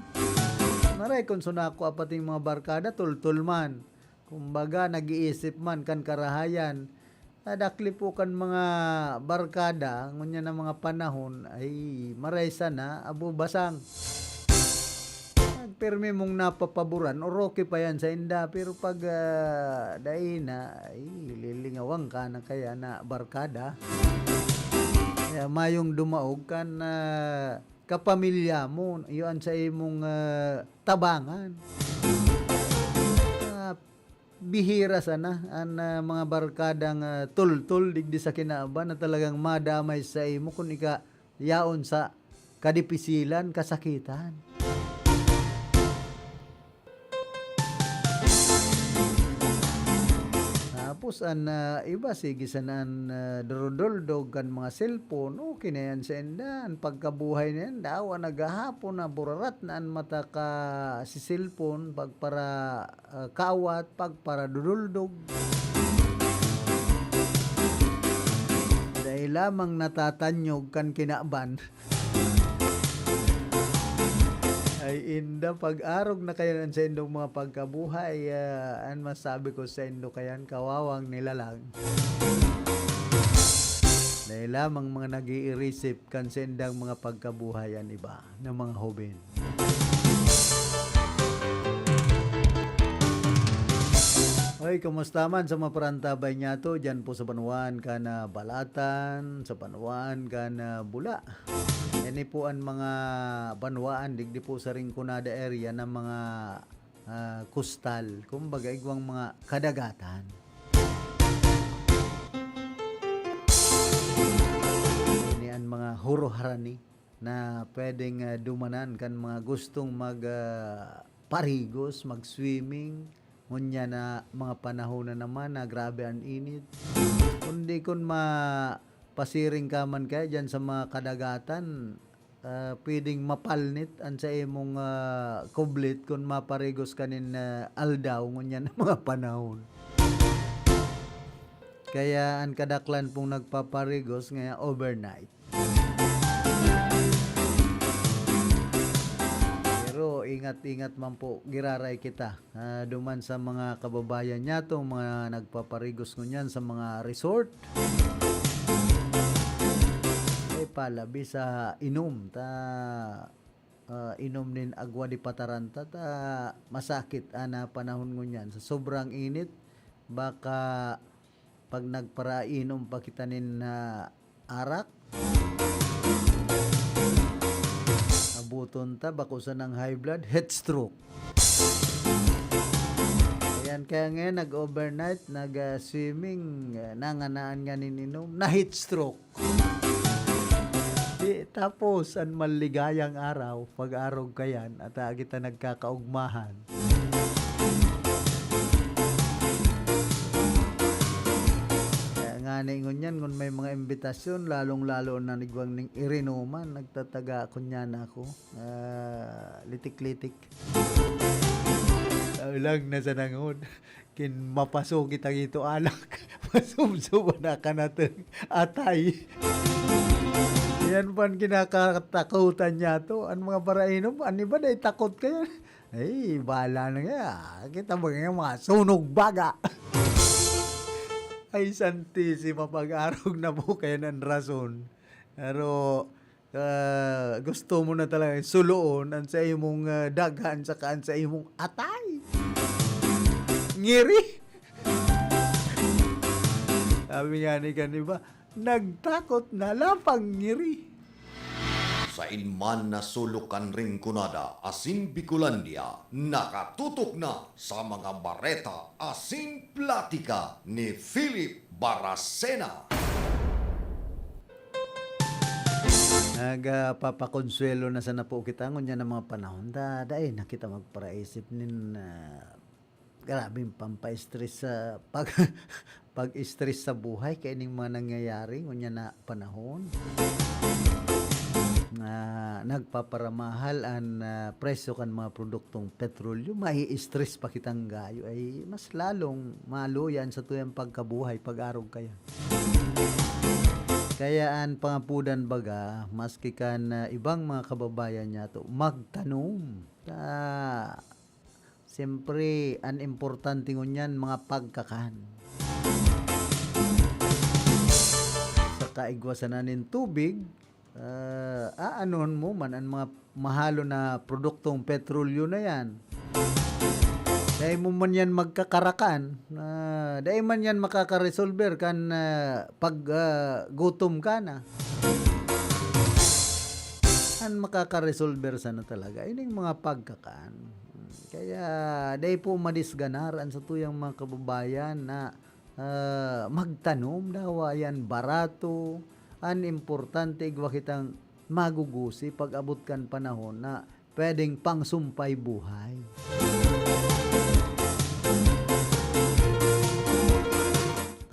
Maray kun so nakua pating mga barkada, tultol man. Kumbaga, nag-iisip man kan karahayan. Nadakli po kan mga barkada, ngunyan na mga panahon, ay, maray sana, abo basang. Pag pirmi mong napapaboran, or okay pa yan sa inda, pero pag, ah, dai na, ay, lilingawang ka na kaya na barkada. Kaya mayong dumaog kan, ah, kapamilya mo, iyo an sa imong, ah, tabangan. Ah, bihira sana an, ah, mga barkadang, ah, tultol digdi sa kinaban na talagang madamay sa imo kun ika yaon sa kadipisilan, kasakitan. Tapos an, ah, iba, sige sana an, ah, duruduldog kan mga cellphone, okay na yan sa inda. An pagkabuhay na yan, dawa naghahapon na burarat na an mata ka si cellphone, pagpara, ah, kawat, pagparaduduldog. Dai lamang natatanyog kan kinaban. Ay, inda, pag-arog na kayan an saindong mga pagkabuhay, ah, an masabi ko saindo kayan, kawawang nilalang. Dai lamang mga nag-iirisip kan saindang mga pagkabuhay an iba na mga hoben. Oy, kumusta man sa mga parantabay niyato diyan po sa banwaan kan, ah, Balatan, sa banwaan kan, ah, Bula? Ini po an mga banwaan digdi po sa Rinconada area na mga, ah, kustal, kumbaga, igwang mga kadagatan. Ini an mga huro-harani na pwedeng, ah, dumanan kan mga gustong mag, ah, parigos, mag-swimming. Ngunyan na mga panahon na naman na grabe an init. Kundi kun mapasiring ka man kaya diyan sa mga kadagatan, ah, pwedeng mapalnit an sa imong, ah, kublit kun maparigos ka nin, ah, aldaw ngunyan na mga panahon. Kaya an kadaklan pong nagpaparigos ngaya overnight. Pero ingat-ingat man po, giraray kita, ah, duman sa mga kababayan nyatong mga nagpaparigos ngunyan sa mga resort. Ay, palabi sa inom, ta, ah, inom nin agwa di pataranta, ta masakit ana panahon ngunyan. Sa sobrang init, baka pag nagparainom pa kita nin, ah, arak, abuton ta, bako sanang high blood, heat stroke. Ayan, kaya ngayon, nag-overnight, nag, ah, swimming, ah, nanganaan nga nin inom, na heat stroke. Di, tapos, an maligayang araw, pag-arog kayan, at, ah, kita nagkakaugmahan. Kaya ngani ngunyan, kun may mga imbitasyon, lalong-lalo na igwang ning irinuman, nagtataga kunyan ako, ah, litik-litik. Tao lang na sa nangod. Kin mapaso kita gito, alak. Masubsob na ka natin. Atay. Yan pan kinakatakutan niya to. Ang mga parainom, ang iba na itakot kaya. Ay, bahala na nga. Kita mo nga mga sunog baga. Ay, Santisima, pag-arog na po kayan an rason. Pero, ah, gusto mo na talaga suluon an sa imong, ah, daghan saka an sa imong atay. Ngiri! Sabi nga ni kan iba, "Nagtakot na lapang ngiri." Sain man na sulok kan Rinconada asin Bicolandia, nakatutok na sa mga bareta asin platika ni Philip Baracena. Nagpapakonsuwelo na sana po kita ngunyan na mga panahon ta dai na kita magparaisip nin, ah, grabeng pampa-stress sa pag-, pag-stress sa buhay kaining mga nangyayari ngunyan na panahon. Ah, nagpaparamahal an, ah, presyo kan mga produktong petrolyo, mai-stress pa kitang gayo, ay mas lalong maluya an satuyang pagkabuhay pag-arog kaya. Kaya an pangapudan baga, maski kan, ah, ibang mga kababayan niyato, magtanom. Ta, siyempre, an importante ngunyan, mga pagkakan. Saka igwa sana nin tubig, ah, aanuhon mo man an mga mahalon na produktong petrolyo na yan. Dai mo man yan magkakarakan, ah, dai man yan makakaresolber kan, ah, pag, ah, gutom ka na. An makakaresolber sana talaga, ining mga pagkakan. Kaya, dai po madisganar an satuyang mga kababayan na, ah, magtanom daw, ayan, barato. An importante, igwa kitang magugusi pag-abot kan panahon na pwedeng pangsumpay buhay.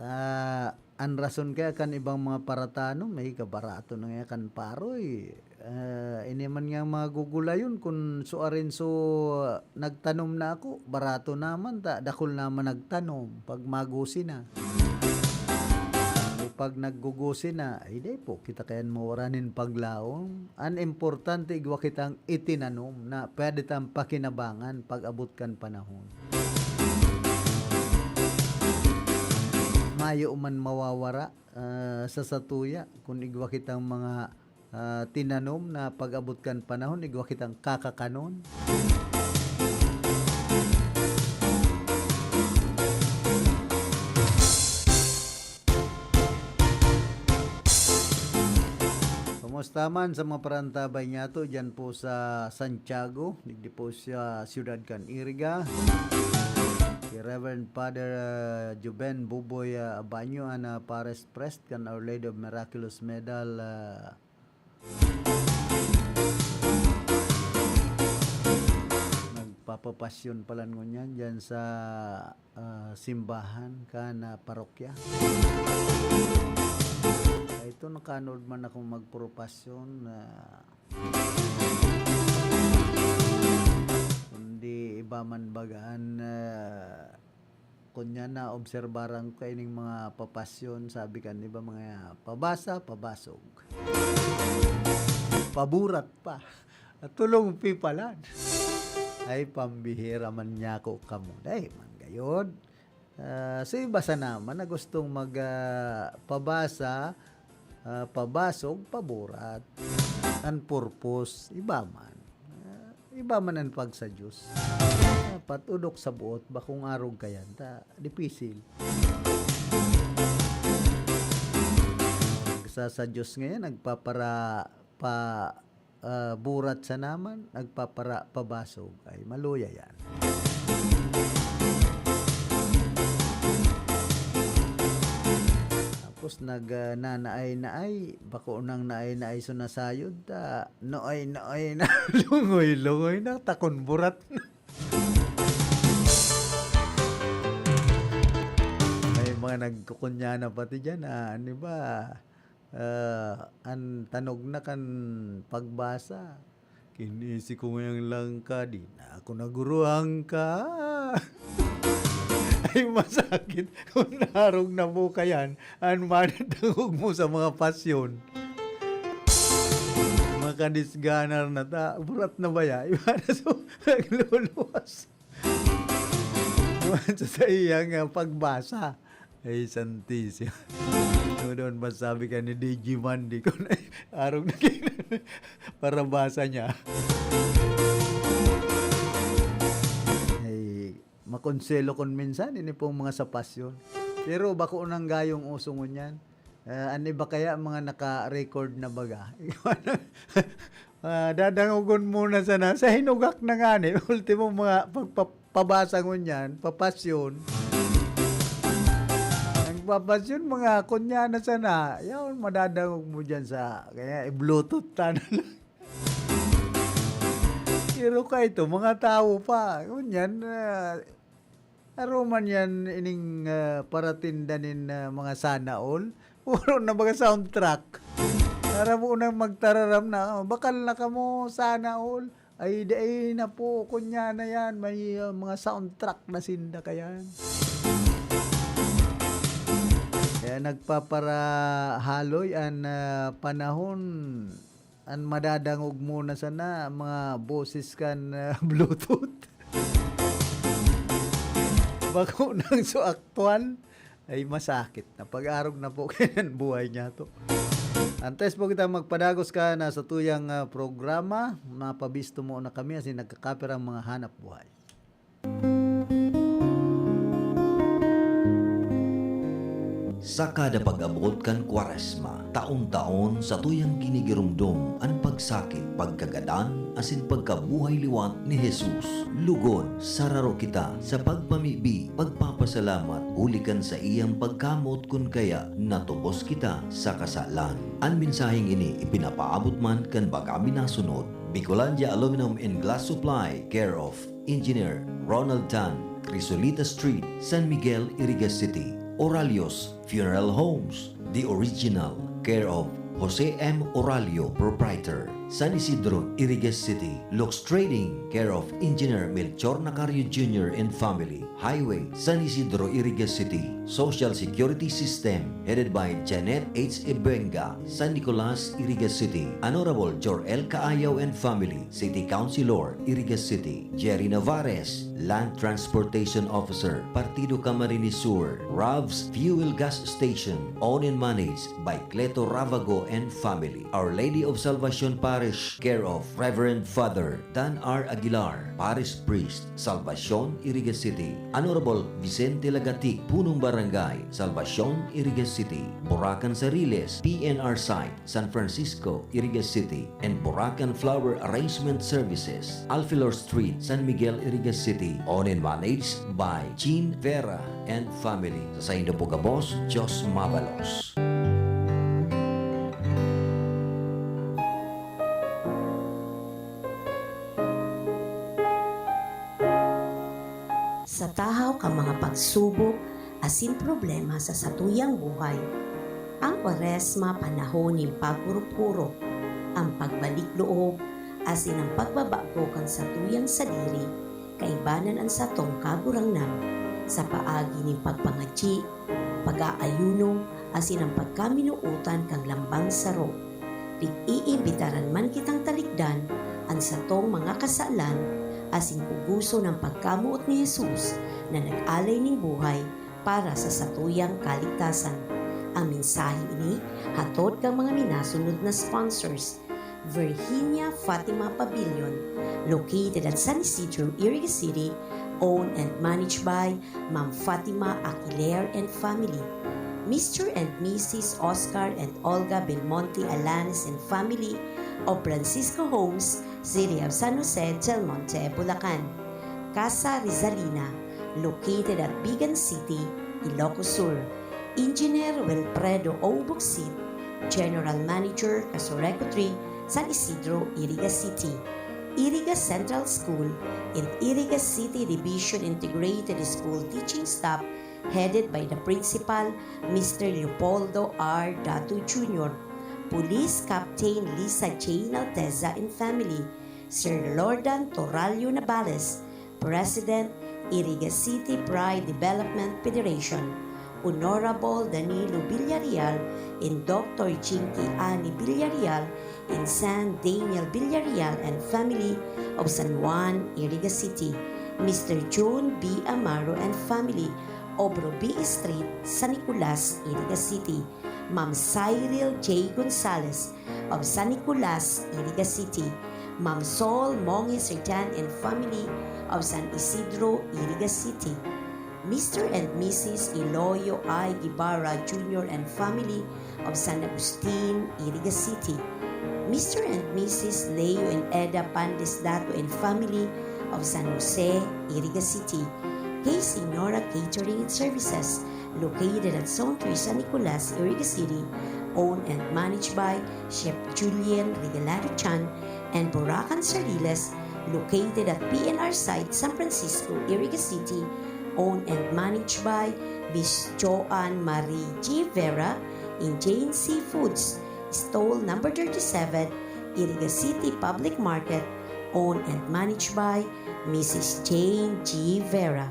Ah, an rason kaya kan ibang mga paratanom, may kabarato na nga kan paroy. Ah, ini man nga mga gugulayon, kun suarin so nagtanom na ako, barato naman ta, dakul naman nagtanom pag magusi na. O pag naggugusi na, ay, dai po kita kayan mawara nin paglaom. An importante, igwa kitang itinanom na pwede tang pakinabangan pag-abot kan panahon. Mayo man mawawara, ah, sa satuya kun igwa kitang mga, ah, tinanom na pag-abot kan panahon, igwa kitang kakakanon. Kumusta man sa mga parantabay niyato diyan po sa Santiago, digdi po sa siyudad kan Iriga. Si Reverend Father, ah, Juben Buboy, ah, Abanyo, an, ah, Pares Priest kan Our Lady of Miraculous Medal, ah, nagpapapasyon pala ngunyan diyan sa, ah, simbahan kan, ah, parokya. Ito, nakanood man akong magpropasyon, ah, kundi iba man baga an, ah, Kunya naobserbaran ko kaining mga papasyon, sabi kan iba, mga pabasa, pabasog. Paburat pa. Tulong pipalad. Ay, pambihira man niya ako kamo. Dai man gayod. Ah, so, iba sana man na gustong mag, ah, pabasa, ah, pabasog, paburat. An purpose, iba man. Ah, iba man an pag sa Diyos. Dapat odok sa buot, bakong arog kayan, ta dipisil. Sa, sa Diyos ngayon, nagpapara-, pa, ah, burat sana man, nagpapara-, pabasog. Ay, maluya yan. Tapos nag, ah, nanaay-naay, bako nang naay-naay so nasayod, ta, noay-noay na, lungoy-lungoy na, takon burat na. May mga nagkukunya na pati diyan, ah, ano ba? Ah, an tanog na kan pagbasa. Kinisi ko ngayang langka, di na ako naguruhang ka. Ay, masakit kung narog na po kayan an manatangog mo sa mga pasyon. Makadisganar na ta. Burat na ba ya? Iba na so, nagluluwas. Sa iyang, ah, pagbasa. Ay, santisima. Ano naman masabi ka ni D J Mandy kung arog na kayo para basa niya? Ay, makonselo kun minsan, ini pong mga sa pasyon. Pero bako nang gayong uso ngunyan. Ah, an iba kaya mga naka-record na baga. Ah, dadangogon mo na sana. Sa hinugak na nga ni, ultimo mga pagpapabasa ngunyan, papasyon. Ang papasyon, mga kunya na sana. Yaon, madadangog mo dyan sa, kaya i-bluetooth ta na lang. Pero kaito, mga tawo pa. Ngunyan, ah, aroman yan ining, ah, paratinda nin, ah, mga sana all. Puro na mga soundtrack. Aram mo nang magtararam na, oh, bakal na kamo, sana all. Ay, dai na po, kunya na yan. May, ah, mga soundtrack na sinda kayan. Kaya nagpaparahaloy an, ah, panahon. An madadangog mo na sana, mga boses kan, ah, Bluetooth. Bako nang so aktual, ay masakit na. Pag-arog na po kayan buhay niya to. Antes po kita magpadagos ka na sa tuyang, ah, programa, mapabisto mo na kami asin nagkakapirang mga hanap buhay. Sa kada pag-abot kan Kwaresma, taon-taon satuyang ginigiromdom an pagsakit, pagkagadan, asin pagkabuhay liwat ni Jesus. Lugod, sararo kita sa pagpamibi, pagpapasalamat huli kan saiyang pagkamot kun kaya natubos kita sa kasalan. An mensaheng ini ipinapaabot man kan baka minasunod. Bicolandia Aluminum and Glass Supply, care of Engineer Ronald Tan, Crisolita Street, San Miguel, Iriga City. Oralios Funeral Homes, the original, care of Jose M. Oralio, proprietor, San Isidro, Iriga City. Lux Trading, care of Engineer Melchor Nacario Junior and family. Highway, San Isidro, Iriga City. Social Security System, headed by Janet H. Ibenga, San Nicolas, Iriga City. Honorable Jor-El Caayaw and family, City Councilor, Iriga City. Jerry Navarez, Land Transportation Officer, Partido Camarines Sur. Rav's Fuel Gas Station, owned and managed by Cleto Ravago and family. Our Lady of Salvacion Parish, care of Reverend Father Dan R. Aguilar, Parish Priest, Salvacion, Iriga City. Honorable Vicente Lagatic, Punong Barangay, Salvacion, Iriga City. Buracan Sariles, P N R Site, San Francisco, Iriga City, and Buracan Flower Arrangement Services, Alfilor Street, San Miguel, Iriga City, owned and managed by Jean Vera and family. Sa saindo po gabos, Diyos mabalos. Sa tahaw kan mga pagsubok asin problema sa satuyang buhay, an Kwaresma panahon nin pagkurop-kurop, an pagbalik loob, asin an pagbabago kan satuyang sadiri, kaiba na an satong Kagurangnan, sa paagi nin pagpangadyi, pag-aayuno, asin an pagkaminootan kan lambang saro. Pig-iimbitaran man kitang talikdan an satong mga kasalan asin pugoson an pagkamoot ni Jesus na nag-alay nin buhay para sa satuyang kaligtasan. An mensahe ini hatod kan mga minasunod na sponsors: Virginia Fatima Pavilion, located at San Isidro, Iriga City, owned and managed by Ma'am Fatima Aquiler and family. Mister and Missus Oscar and Olga Belmonte Alanes and family of Francisco Homes, City of San Jose del Monte, Bulacan. Casa Rizalina, located at Bigan City, Ilocos Sur. Engineer Wilfredo O. Bucsit, General Manager, Casureco three, San Isidro, Iriga City. Iriga Central School and Iriga City Division Integrated School teaching staff headed by the principal, Mister Leopoldo R. Dato Junior, Police Captain Lisa Jane Alteza and family, Sir Lordan Toralio Navales, President, Iriga City Pride Development Federation, Honorable Danilo Villarreal and Doctor Jinky Ani Villarreal and San Daniel Villarreal and family of San Juan, Iriga City, Mister John B. Amaro and family Obrobi Street, San Nicolas, Iriga City. Ma'am Cyril J Gonzalez of San Nicolas, Iriga City. Ma'am Sol Monge Sertan and family of San Isidro, Iriga City. Mister and Missus Iloyo I Guevara Junior and family of San Agustin, Iriga City. Mister and Missus Leo and Eda Pandes Dato and family of San Jose, Iriga City. Kay Señora Catering and Services, located at Zone three San Nicolas, Iriga City, owned and managed by Chef Julian Regalado Chan and Buracan Sariles, located at P N R site, San Francisco, Iriga City, owned and managed by Miss Joanne Marie G Vera in Jane Seafoods, stall number thirty-seven, Iriga City Public Market, owned and managed by Missus Jane G Vera.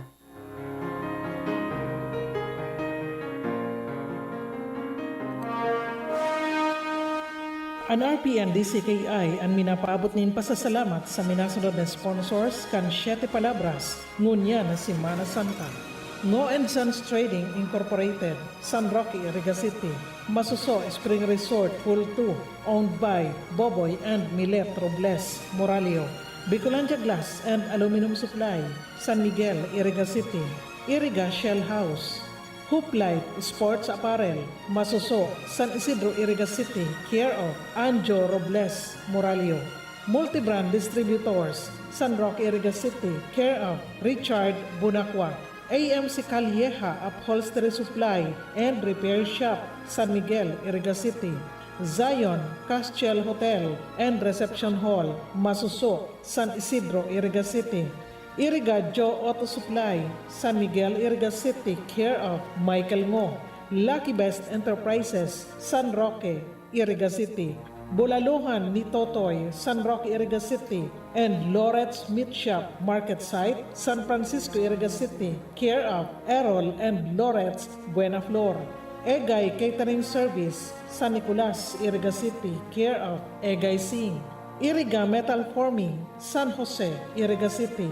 An R P N D C K I an minapaabot nin pasasalamat sa minasunod na sponsors kan Siete Palabras, ngunyan na Semana Santa. Ngo and Sons Trading Incorporated, San Roque, Iriga City. Masuso Spring Resort Pool two, owned by Boboy and Milet Robles Moralio. Bicolandia Glass and Aluminum Supply, San Miguel, Iriga City. Iriga Shell House. Hoop Life Sports Apparel, Masuso, San Isidro, Iriga City, care of Anjo Robles Moralio. Multibrand Distributors, San Roque, Iriga City, care of Richard Bunacua. A M C Calleja Upholstery Supply and Repair Shop, San Miguel, Iriga City. Zion Castiel Hotel and Reception Hall, Masuso, San Isidro, Iriga City. Iriga Joe Auto Supply, San Miguel, Iriga City, care of Michael Ngo. Lucky Best Enterprises, San Roque, Iriga City. Bulaluhan ni Totoy, San Roque, Iriga City, and Loretz Meat Shop, Market Site, San Francisco, Iriga City, care of Errol and Loretz Buenaflor. Egay Catering Service, San Nicolas, Iriga City, care of Egay Singh. Iriga Metal Forming, San Jose, Iriga City.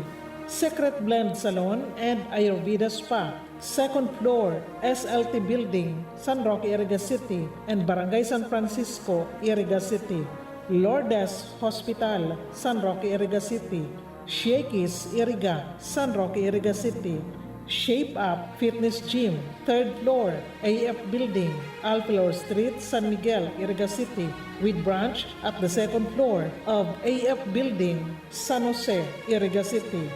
Secret Blend Salon and Ayurveda Spa, second floor, S L T Building, San Roque, Iriga City, and Barangay San Francisco, Iriga City. Lourdes Hospital, San Roque, Iriga City. Shakey's Iriga, San Roque, Iriga City. Shape Up Fitness Gym, third floor, A F Building, Alflor Street, San Miguel, Iriga City, with branch at the second floor of A F Building, San Jose, Iriga City.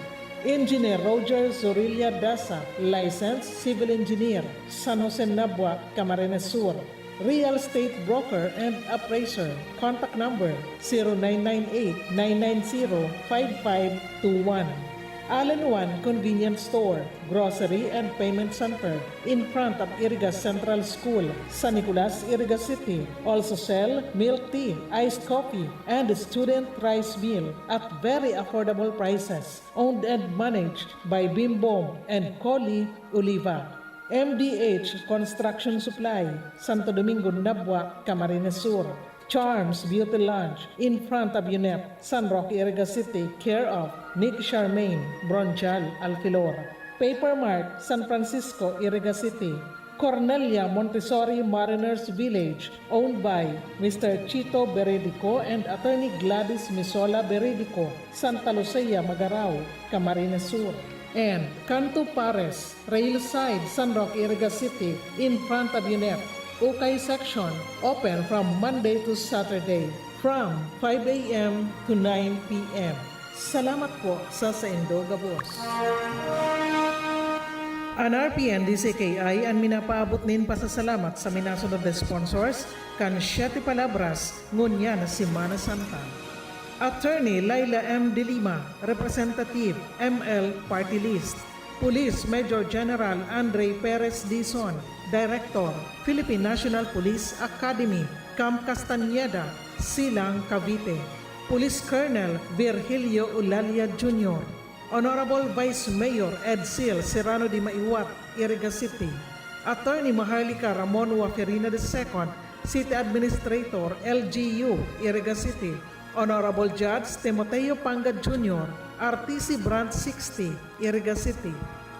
Engineer Roger Zorilla Daza, licensed civil engineer, San Jose Nabua, Camarines Sur. Real estate broker and appraiser. Contact number, zero nine nine eight, nine nine zero, five five two one. All-in-One Convenience Store, Grocery and Payment Center, in front of Iriga Central School, San Nicolas, Iriga City. Also sell milk tea, iced coffee, and student rice meal at very affordable prices. Owned and managed by Bimbong and Collie Oliva. M D H Construction Supply, Santo Domingo, Nabua, Camarines Sur. Charms Beauty Lounge, in front of UNEP, San Roque, Iriga City, care of Nick Charmaine Bronchal Alfilor. Paper Mart, San Francisco, Iriga City. Cornelia Montessori Mariners Village, owned by Mister Chito Beredico and Attorney Gladys Misola Beredico, Santa Lucia, Magarao, Camarines Sur. And Canto Pares, Railside, San Roque, Iriga City, in front of UNEP. Ukay Section, open from Monday to Saturday, from five a m to nine p m. Salamat po sa saindo gabos. An R P N D C K I an minapaabot nin pasasalamat sa minasunod na sponsors kan Siete Palabras ngunyan na Semana Santa. Attorney Laila M. De Lima, Representative, M L Party List. Police Major General Andre Perez Dizon, Director, Philippine National Police Academy, Camp Castañeda, Silang, Cavite. Police Colonel Virgilio Ulalia Junior, Honorable Vice Mayor Edsel Serrano de Maiwat, Iriga City. Attorney Maharlika Ramon Waferina the second, City Administrator, L G U, Iriga City. Honorable Judge Timoteo Pangad Junior, R T C Branch sixty, Iriga City.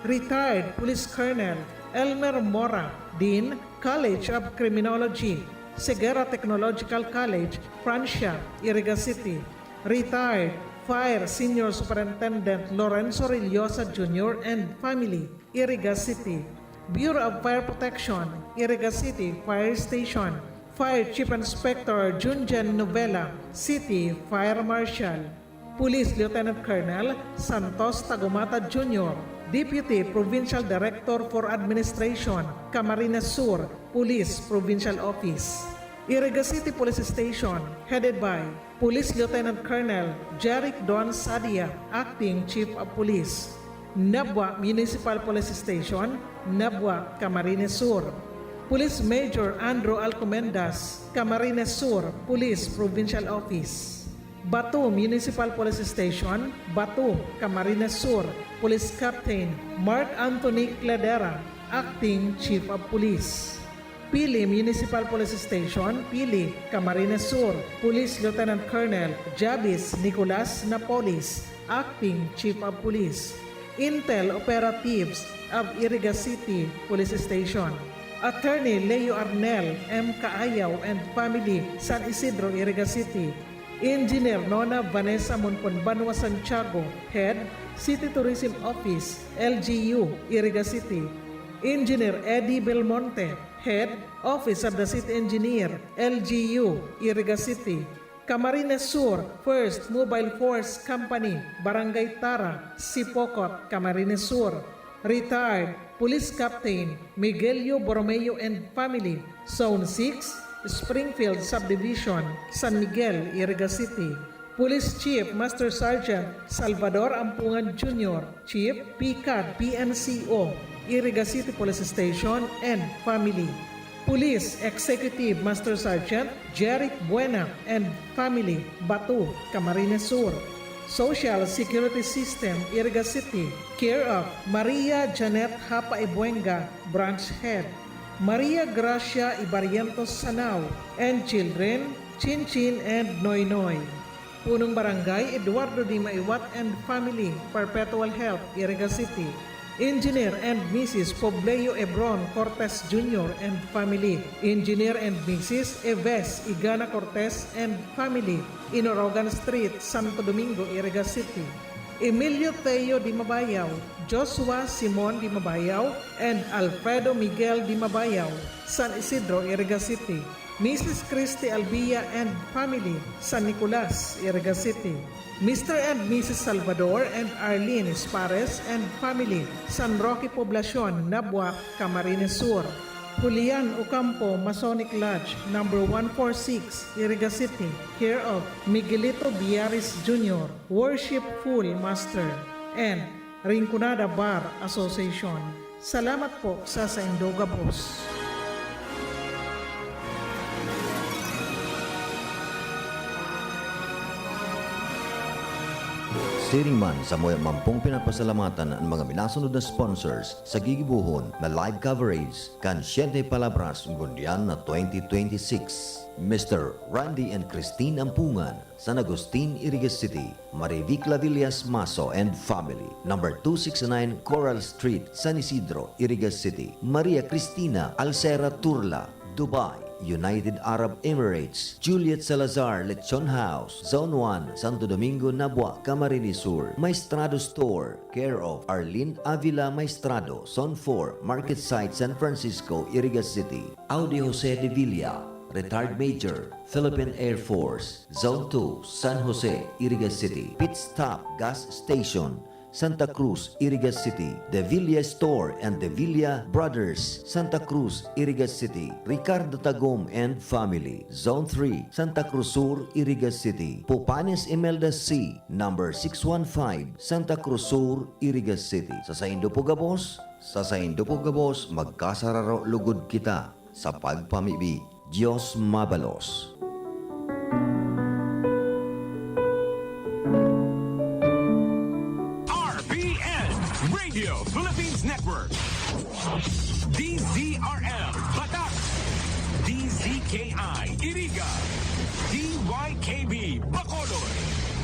Retired Police Colonel Elmer Mora, Dean, College of Criminology, Ceguera Technological College, Francia, Iriga City. Retired Fire Senior Superintendent Lorenzo Rillosa Junior and family, Iriga City. Bureau of Fire Protection, Iriga City Fire Station. Fire Chief Inspector Junjen Novela, City Fire Marshal. Police Lieutenant Colonel Santos Tagumata Junior, Deputy Provincial Director for Administration, Camarines Sur Police Provincial Office. Iriga City Police Station, headed by Police Lieutenant Colonel Jeric Don Sadia, Acting Chief of Police. Nabua Municipal Police Station, Nabua, Camarines Sur. Police Major Andrew Alcomendas, Camarines Sur Police Provincial Office. Bato Municipal Police Station, Bato, Camarines Sur, Police Captain Mark Anthony Cledera, Acting Chief of Police. Pili Municipal Police Station, Pili, Camarines Sur, Police Lieutenant Colonel Jabis Nicolas Napoles, Acting Chief of Police. Intel Operatives of Iriga City Police Station. Attorney Leo Arnel M. Caayaw and family, San Isidro, Iriga City. Engineer Nona Vanessa Monpon Banwa Santiago, Head, City Tourism Office, L G U, Iriga City. Engineer Eddie Belmonte, Head, Office of the City Engineer, L G U, Iriga City. Camarines Sur, First Mobile Force Company, Barangay Tara, Sipocot, Camarines Sur. Retired Police Captain Miguelio Borromeo and family, Zone six, Springfield Subdivision, San Miguel, Iriga City. Police Chief Master Sergeant Salvador Ampungan Junior, Chief, PICAD, P N C O, Iriga City Police Station, and family. Police Executive Master Sergeant Jeric Buena and family, Bato, Camarines Sur. Social Security System, Iriga City, care of Maria Janet Hapa Ibuenga, Branch Head. Maria Gracia Ibarrientos Sanao and children, Chinchin and Noynoy. Punong Barangay Eduardo D. Maiwat and family, Perpetual Health, Iriga City. Engineer and Missus Pobleo Ebron Cortez Junior and family. Engineer and Missus Eves Igana Cortez and family, Inorogan Street, Santo Domingo, Iriga City. Emilio Teo Dimabayaw, Joshua Simon Dimabayaw, and Alfredo Miguel Dimabayaw, San Isidro, Iriga City. Missus Christy Albia and family, San Nicolas, Iriga City. Mister and Missus Salvador and Arlene Espares and family, San Roque Poblacion, Nabua, Camarines Sur. Julian Ocampo Masonic Lodge, number one four six, Iriga City, care of Miguelito Biaris Junior, Worshipful Master, and Rinconada Bar Association. Salamat po sa saindo gabos. Siring man, samuya man pong pinapasalamatan an mga minasunod na sponsors sa gigibohon na live coverage kan Siete Palabras ngunyan na twenty twenty-six. Mister Randy and Christine Ampungan, San Agustin, Iriga City. Marivic Lavillas Maso and family, number two six nine Coral Street, San Isidro, Iriga City. Maria Cristina Alcera Turla, Dubai, United Arab Emirates. Juliet Salazar Lechon House, Zone one, Santo Domingo, Nabua, Camarines Sur. Maestrado Store, care of Arlene Avila Maestrado, Zone four, Market Site, San Francisco, Iriga City. Audi Jose de Villa, Retired Major, Philippine Air Force, Zone two, San Jose, Iriga City. Pit Stop Gas Station, Santa Cruz, Iriga City. De Villa Store and De Villa Brothers, Santa Cruz, Iriga City. Ricardo Tagum and family, Zone three, Santa Cruz Sur, Iriga City. Pupanes Imelda C, number six one five, Santa Cruz Sur, Iriga City. Sa saindo po gabos, sa saindo po gabos, magkasararo lugod kita sa pagpamibi. Diyos mabalos. R P N, Radio Philippines Network. D Z R L, Batak. D Z K I, Iriga. D Y K B, Bacolod.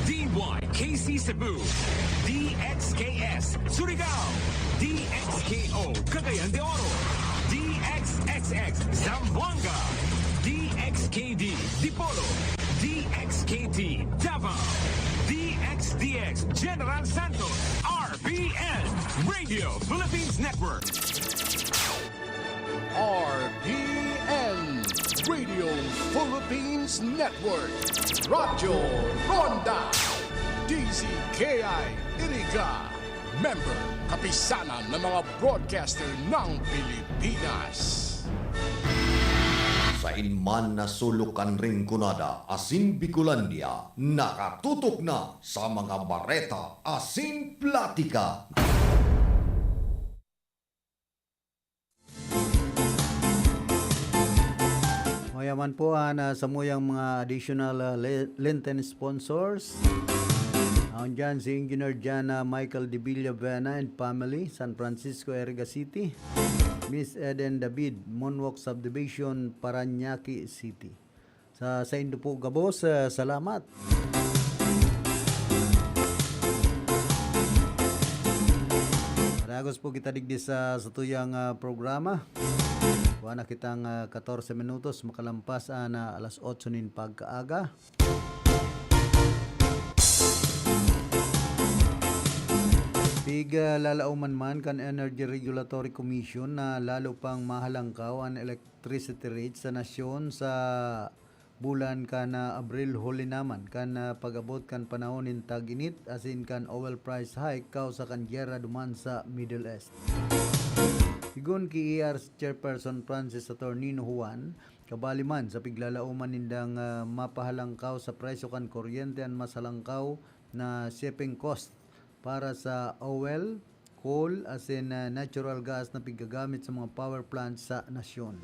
D Y K C Cebu, D X K S Surigao, D X K O Cagayan de Oro, D X X X Zamboanga, D X K D Dipolog, D X K T Davao, D X D X General Santos, R P N Radio Philippines Network. R P N Radio Philippines Network, Radyo Ronda, D Z K I Iriga, member, Kapisanan ng mga Broadcaster ng Pilipinas. Sain man na sulok kan Rinconada asin Bicolandia, nakatutok na sa mga bareta asin platika. Mayaman po an, ah, samuyang mga additional, ah, le-, Lenten sponsors. Aon dyan si Engineer Jana Michael de Villabuena and family, San Francisco, Iriga City. Miss Eden David, Monwalk Subdivision, Parañaque City. Sa saindo po gabos, ah, salamat. Padagos po kita digdi sa satuyang, ah, programa. Kuha na kitang, ah, katorse minutos makalampas an, ah, alas otso nin pagkaaga. Piglalauman man kan Energy Regulatory Commission na lalo pang mahalangkaw an electricity rate sa nasyon sa bulan kan, ah, Abril, huli naman kan, ah, pag-abot kan panahon nin tag-init asin kan oil price hike kausa kan gyera duman sa Middle East. Sigon ki E R Chairperson Francis Saturnino Juan, kabali man sa piglalauman nindang, ah, mapahalangkaw sa presyo kan kuryente an mas halangkaw na shipping cost para sa oil, coal, asin, ah, natural gas na piggagamit sa mga power plants sa nasyon.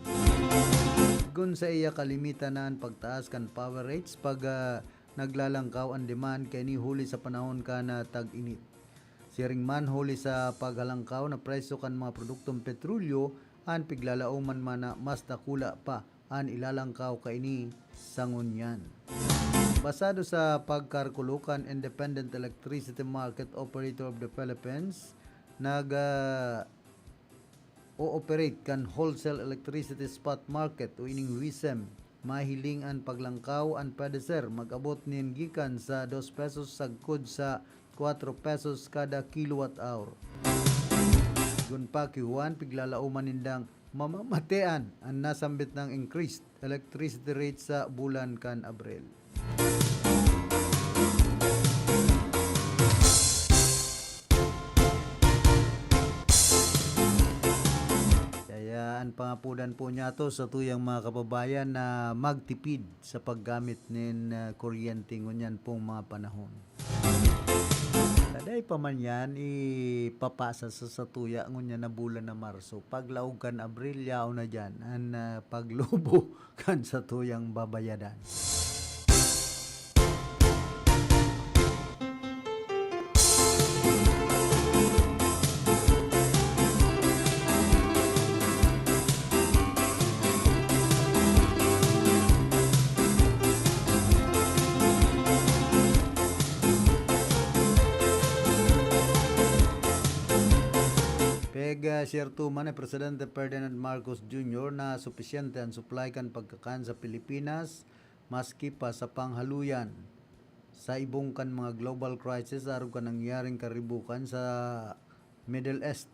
Kun sa iya, kalimita na an pagtaas kan power rates pag, ah, naglalangkaw an demand kaini huli sa panahon kan, ah, tag-init. Siring man, huli sa paghalangkaw na presyo kan mga produktong petrolyo, an piglalauman man na mas dakula pa an ilalangkaw kaini sa ngunyan. Basado sa pagkalkulo kan Independent Electricity Market Operator of the Philippines, nag, ah, o-operate kan Wholesale Electricity Spot Market o ining WESM, mahiling an paglangkaw an padeser mag-abot nin gikan sa dos pesos sagkod sa kwatro pesos kada kilowatt hour. Sigon pa ki Juan, piglalauman nindang mamamatean an nasambit nang increased electricity rate sa bulan kan Abril. Kaya an pangapodan po niyato sa tuyang mga kababayan na magtipid sa paggamit nin, ah, kuryente ngunyan pong mga panahon. Taday pa man yan, ipapasa sa satuya ngunyan na bulan na Marso. Paglaog kan Abril, yaon na dyan an, ah, paglubo kan satuyang babayadan. Peg, ah, siyerto man ni Presidente Ferdinand Marcos Junior na supisyente an supply kan pagkakan sa Pilipinas, maski pa sa panghaluyan. Sa ibong kan mga global crisis, arog kan nangyaring karibukan sa Middle East.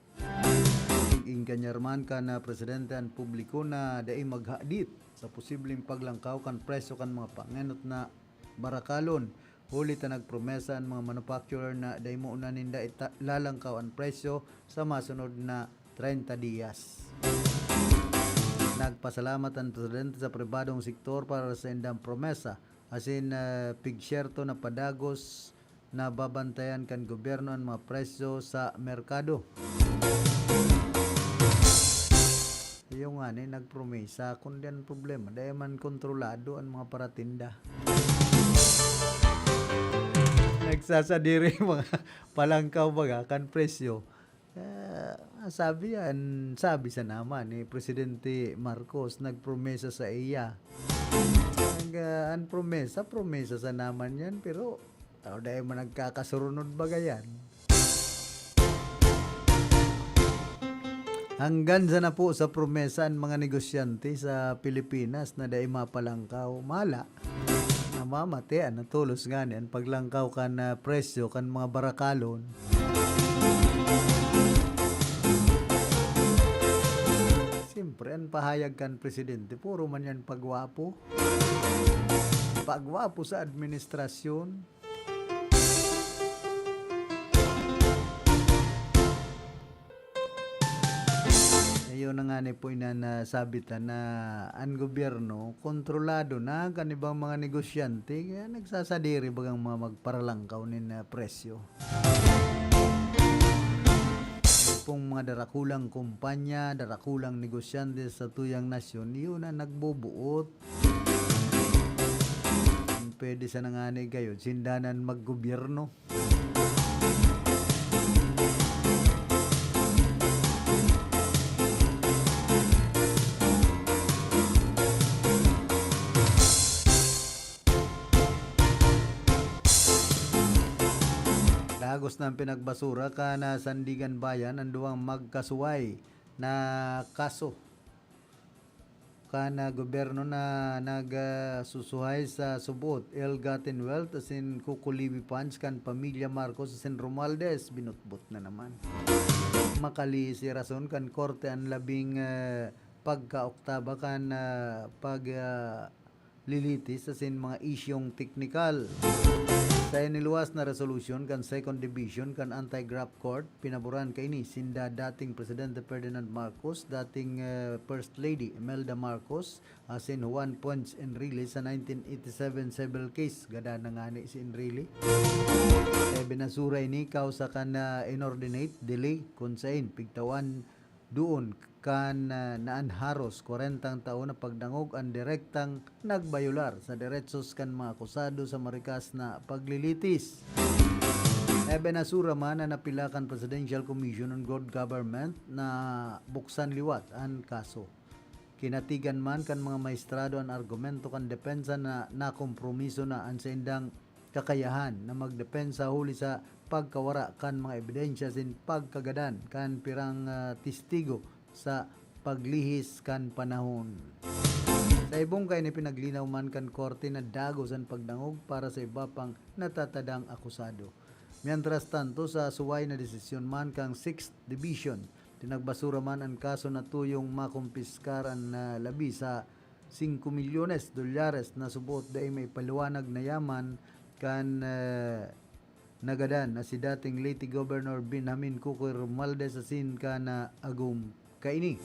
Ingkanyar man kan, ah, presidente an publiko na dai maghadit sa posibleng paglangkaw kan presyo kan mga pangenot na barakalon, huli ta nagpromesa an mga manufacturer na dai mo na ninda ita-, lalangkaw an presyo sa masunod na treinta dias. Nagpasalamat an presidente sa pribadong sektor para sa indang promesa, asin, ah, pigsyerto na padagos na babantayan kan gobyerno an mga presyo sa merkado. Iyo ngani, nagpromesa, kundi an problema, dai man kontrolado an mga paratinda. Nagsasadiri mga palangkaw baga kan presyo. Ah, sabi yan, sabi sa naman ni Presidente Marcos, nagpromesa sa iya. Nag, ah, an promesa, promesa sa naman yan, pero Tao dai man nagkakasurunod baga yan. Hanggan sa napo sa promesa an mga negosyante sa Pilipinas na dai mapalangkaw, mala, namamati an tolos ngani an paglangkaw kan, ah, presyo kan mga barakalon. Siyempre, an pahayag kan presidente, puro man yan pagwapo. Pagwapo sa administrasyon. Ayun na nga ni po inan na sabi ta na an gobyerno kontrolado na kan ibang mga negosyante, kaya nagsasadiri bagang mga magparalangkaw nin, ah, presyo. Pong mga darakulang kumpanya, darakulang negosyante sa tuyang nasyon, yun ang nagbubuot. Pwede sana ngani gayon, sinda na an maggobyerno. Dagos na an pinagbasura kan, ah, Sandiganbayan an duwang magkasuway na kaso kan, ah, gobyerno na nag, ah, susuhay sa subot, ill-gotten wealth asin kukuliwi funds kan pamilya Marcos asin Romualdez, binutbot na naman. Makalihis i rason kan korte an labing, ah, pagkaoktaba kan, ah, pag, ah, lilitis asin mga isyung teknikal. Sa iniluwas na resolusyon kan Second Division kan Anti-Graft Court, pinaboran kaini sinda dating Presidente Ferdinand Marcos, dating, eh, First Lady Imelda Marcos, asin Juan Ponce Enrile sa nineteen eighty-seven civil case. Gadan na ngani si Enrile. Kaya binasura ini kausa kan, ah, inordinate delay kun saen pigtawan doon kan, ah, naan haros kwarentang taon na pagdangog an direktang nagbayular sa deretsos kan mga akusado sa marikas na paglilitis. Ebinasura man an napila kan Presidential Commission on Good Government na buksan liwat an kaso. Kinatigan man kan mga maestrado an argumento kan depensa na nakompromiso na an saindang kakayahan na magdepensa huli sa pagkawara kan mga ebidensya asin pagkagadan kan pirang, ah, testigo sa paglihis kan panahon. Sa ibong kaini, pinaglinaw man kan korte na dagos an pagdangog para sa iba pang natatadang akusado. Mientras tanto, sa suway na desisyon man kan Sixth Division, tinagbasura man an kaso na tuyong makumpiskar an, ah, labi sa singko milyones dolyares na subot dai maipaliwanag na yaman kan, eh, nagadan na si dating Leyte Governor Benjamin Cocoy Romualdez asin kan, ah, agom kaini.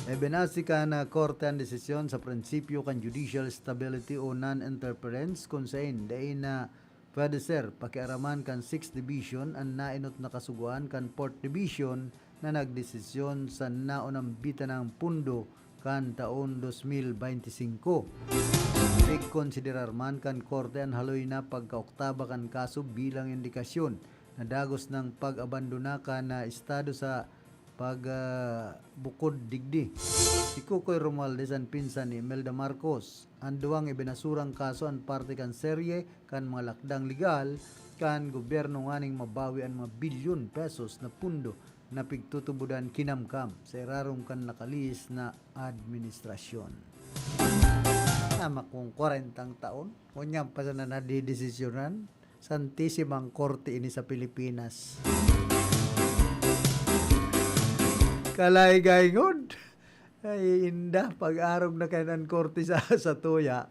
Ibinase kan, ah, korte an desisyon sa prinsipyo kan judicial stability o non-interference, kun saen dai na pwede ser pakiaraman kan Sixth Division an naenot na kasugoan kan Fourth Division na nagdesisyon sa naunang bitanang pondo kan taon dos mil beinti singko. Pigkonsiderar man kan korte an haloy na pagkaoktaba kan kaso bilang indikasyon na dagos nang pag-abandona kan, ah, estado sa pag, ah, bukod digdi. Si Cocoy Romualdez an pinsan ni Imelda Marcos. An duwang ibinasurang kaso an parte kan serye kan mga lakdang legal kan gobyerno nganing mabawi an mga bilyon pesos na pundo na pigtutubodan kinamkam sa irarom kan nakalihis na administrasyon. Tama kung kwarentang taon, ngunyan pa sana nadidesisyonan. Santisimang Korte ini sa Pilipinas. Kalay gaingod! Ay, inda, pag-arog na kayan an korte sa, sa tuya.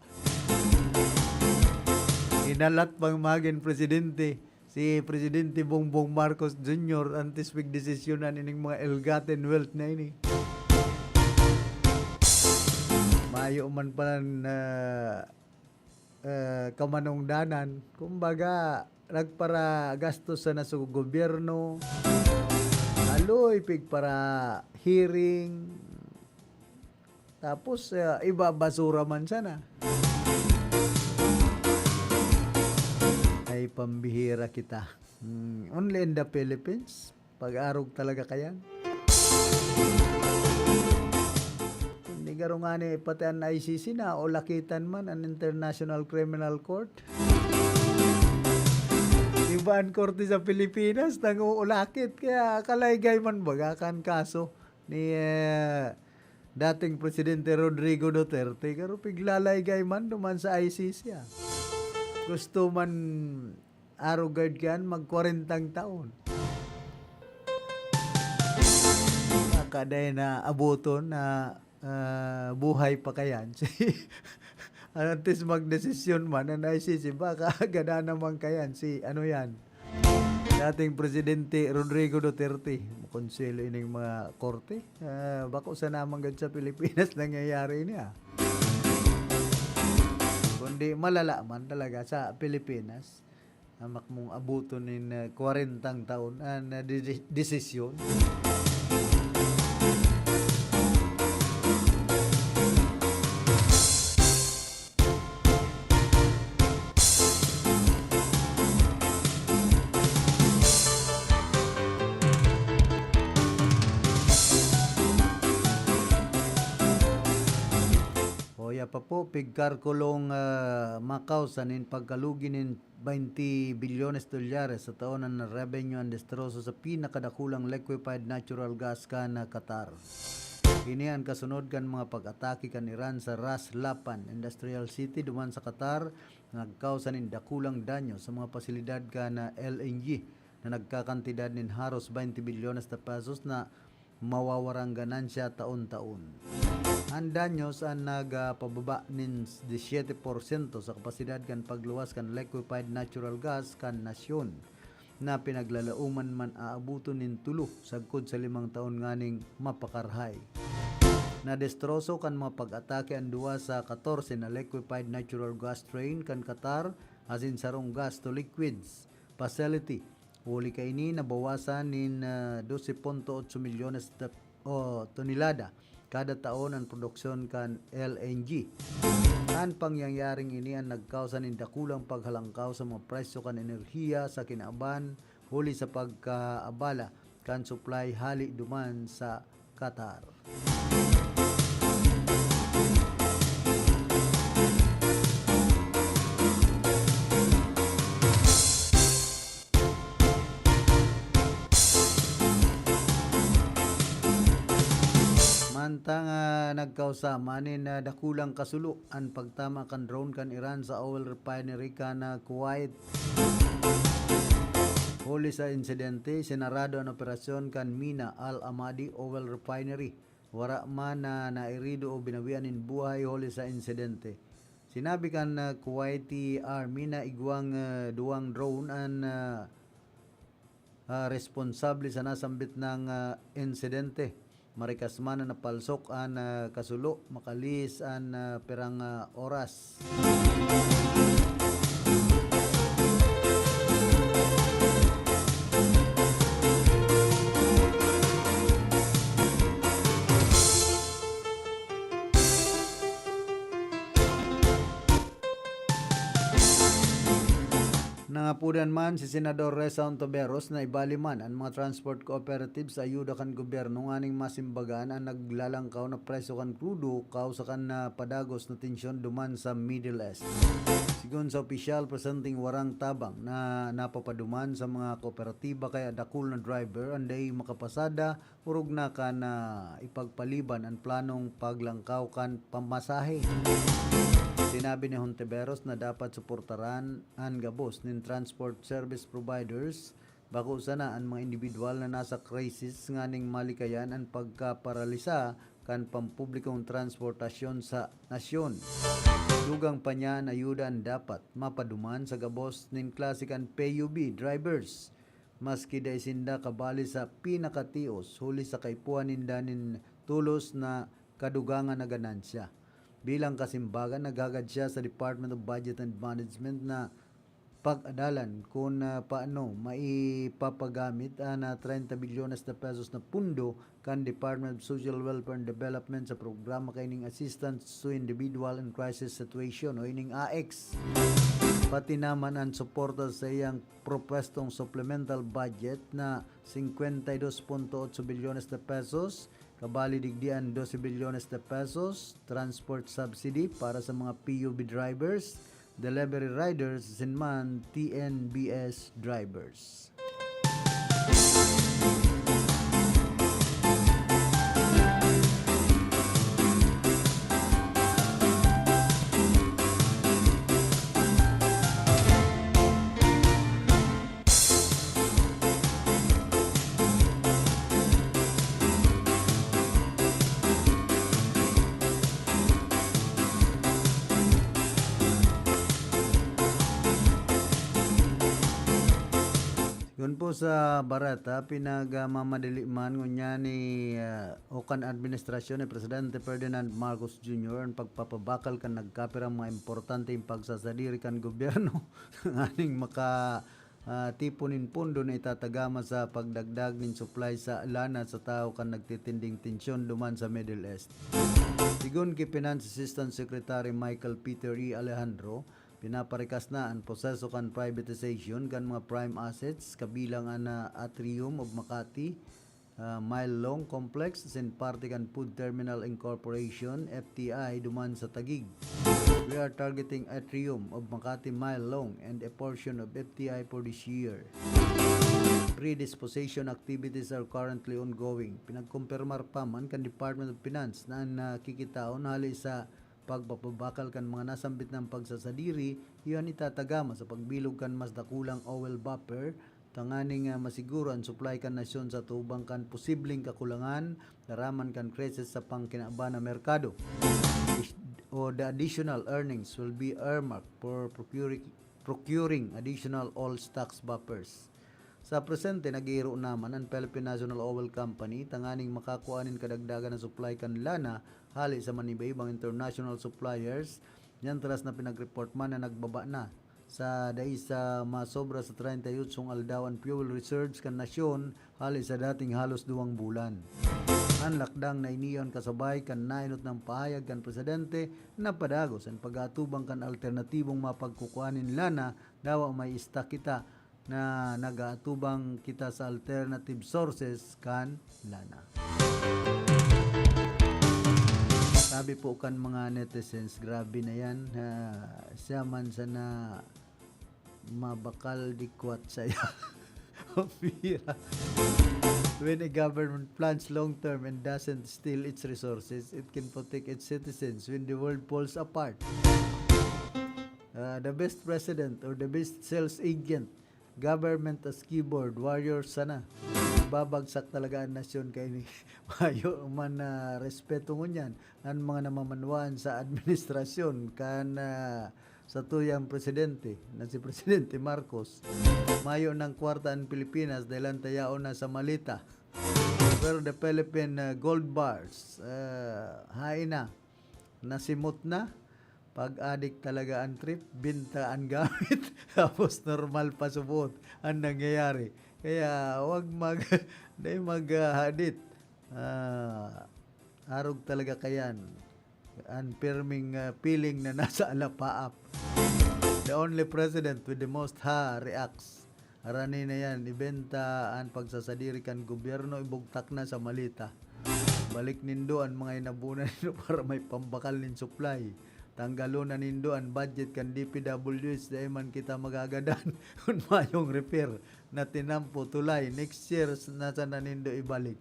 Inalat pang magin presidente, si Presidente Bongbong Marcos Junior, antes pigdesisyonan ining mga ill-gotten wealth na ini. Mayo man pala na, eh, kamanongdanan. Kumbaga, nagparagastos sana sa gobyerno. Aloy, pigpara-hearing. Tapos, eh, ibabasura man sana. Ay, pambihira kita. Hmm, only in the Philippines, pag-arog talaga kayan. Hindi garo ngani pati an I C C na o lakitan man an International Criminal Court. Iba an korte sa Pilipinas, nang-uulakit. Kaya kalaygay man baga kan kaso ni, eh, dating Presidente Rodrigo Duterte. Pero piglalaygay man duman sa I C C, ah. Gusto man arogard kan mag kwarentang taon. Baka dahil na abuton na, ah, buhay pa kayan. Si, antes magdesisyon man, an I C C, baka gada naman kayan. Si, ano yan? Dating Presidente Rodrigo Duterte. Makonselo ining mga korte. Ah, bako sa naman gad sa Pilipinas nangyayari ini, ah. Kundi malala man talaga sa Pilipinas. Hamak mong abuton nin, ah, kwarentang taon an, ah, desi-, desisyon. Hoya pa po, pigkarkulong, ah, makausa nin pagkalugi nin baynte bilyones dolyares sa taon an revenue an destroso sa pinakadakulang liquefied natural gas kan, ah, Qatar. Ini an kasunod kan mga pag-atake kan Iran sa Ras Laffan Industrial City duman sa Qatar, nagkausa nin dakulang danyo sa mga pasilidad kan, ah, L N G na nagkakantidad nin haros baynte bilyones na pesos na mawawarang ganansya taon-taon. An danyos an nagpababa nin disyete porsyento sa kapasidad kan pagluwas kan liquefied natural gas kan nasyon, na pinaglalaoman man aaboton nin tulo sagkod sa limang taon nganing mapakarahay. Nadestroso kan mga pag-atake an duwa sa katorse na liquefied natural gas train kan Qatar asin sarong gas to liquids facility. Huli kaini, nabawasan nin, ah, dose punto otso milyones de, o, tonelada kada taon an produksyon kan L N G. An pangyayaring ini an nagkausa nin dakulang paghalangkaw sa mga presyo kan enerhiya sa kinaaban huli sa pagkaabala kan supply hali duman sa Qatar. Mantang, ah, nagkausa man nin, ah, dakulang kasulo an pagtama kan drone kan Iran sa oil refinery kan, ah, Kuwait. Huli sa insidente, sinarado an operasyon kan Mina Al Amadi Oil Refinery. Wara man na nairido o binawian nin buhay huli sa insidente. Sinabi kan, ah, Kuwaiti Army na igwang, ah, duwang drone an, ah, ah, responsable sa nasambit nang, ah, insidente. Marikas man na napalsok an, ah, kasulo, makalihis an, ah, pirang, ah, oras. Nangapodan man si Senador Ressa Hontiveros na ibali man an mga transport cooperatives sa ayuda kan gobyerno nganing masimbagan an naglalangkaw na presyo kan krudo kausa kan napadagos na tensyon duman sa Middle East. Sigon sa opisyal, presenteng warang tabang na napapaduman sa mga kooperatiba kaya dakul na driver an dai makapasada orog na kan, ah, ipagpaliban an planong paglangkaw kan pamasahe. Sinabi ni Hontiveros na dapat suportaran an gabos nin transport service providers, bako sana an mga indibidwal na nasa krisis nganing malikayan an pagkaparalisa kan pampublikong transportasyon sa nasyon. Dugang pa niya, an ayuda an dapat mapaduman sa gabos nin klase kan P U V drivers, maski dai sinda kabali sa pinakatios huli sa kaipuhan ninda nin tolos na kadugangan na ganansya. Bilang kasimbagan, naghagad siya sa Department of Budget and Management na pag-adalan kun, ah, paano maipapagamit an, ah, treinta bilyones na pesos na pundo kan Department of Social Welfare and Development sa programa kaining Assistance to Individual in Crisis Situation o ining A I C S. Pati naman an suporta sa iyang propwestong supplemental budget na singkwenta y dos punto otso bilyones na pesos, kabali digdi an dose bilyones na pesos, transport subsidy para sa mga P U V drivers, delivery riders asin man T N B S drivers. Yun po sa bareta, pinagmamadali man ngunyan ni, ah, o kan administrasyon ni Presidente Ferdinand Marcos Junior an pagpapabakal kan nagkapirang mga importanteng pagsasadiri kan gobyerno nganing maka, ah, tipon nin pondo na itatagama sa pagdagdag nin supply sa lana sa tawo kan nagtitinding tensyon duman sa Middle East. Sigon ki Finance Assistant Secretary Michael Peter E. Alejandro, pinaparikas na an proseso kan privatization kan mga prime assets, kabilang an, ah, Atrium of Makati, ah, Mile Long Complex, asin parte kan Food Terminal Incorporation, F T I, duman sa Taguig. We are targeting Atrium of Makati, Mile Long, and a portion of F T I for this year. Pre-disposition activities are currently ongoing. Pinagkumpirmar pa man kan Department of Finance na an nakikitaon hali sa pagpapabakal kan mga nasambit na pagsasadiri, iyo an itatagama sa pagbilog kan mas dakulang oil buffer, tanganing, ah, masiguro an supply kan nasyon sa atubang kan posibleng kakulangan, daraman kan krisis sa pangkinaban na merkado. Is-, o the additional earnings will be earmarked for procuring, procuring additional oil stocks buffers. Sa presente, nag-iiro naman an Philippine National Oil Company tanganing makakua nin kadagdagan na supply kan lana hali sa maniba-ibang international suppliers. Niyantras na pinagreport man na nagbaba na sa dai sa masobra sa treinta y ocho aldaw an fuel reserves kan nasyon hali sa dating halos duwang bulan. An lakdang na ini an kasabay kan naenot na pahayag kan presidente na padagos an pag-aatubang kan alternatibong mapagkukuan nin lana, dawa may stock kita na nag-aatubang kita sa alternative sources kan lana. Sabi po kan mga netizens, "Grabe na yan, ah, siya man sana mabakal dikwat saya." Pira. When a government plans long-term and doesn't steal its resources, it can protect its citizens when the world falls apart. Ah, the best president or the best sales agent, government as keyboard warrior sana. Babagsak talaga an nasyon kaini. Mayo man na respeto ngunyan an mga namamanwaan sa administrasyon kan, ah, satuyang presidente na si Presidente Marcos. Mayo nang kwarta an Pilipinas dahil an tayaon na sa maleta. Pero the Philippine, ah, gold bars, ah, hain na, nasimot na. Pag-adik talaga an trip, binta an gamit, tapos normal pa subot an nangyayari. Kaya wag mag, dai maghahadit. Ah, arog talaga kayan. An pirming, ah, feeling na nasa alapaap. The only president with the most ha reacts. Harani na yan, ibenta an pagsasadiri kan gobyerno, ibugtak na sa maleta. Balik nindo an mga hinabonan nindo para may pambakal nin supply. Tanggalon na nindo an budget kan D P W H, dai man kita magagadan kun mayong repair na tinampo, tulay. Next year, nasa na nindo ibalik?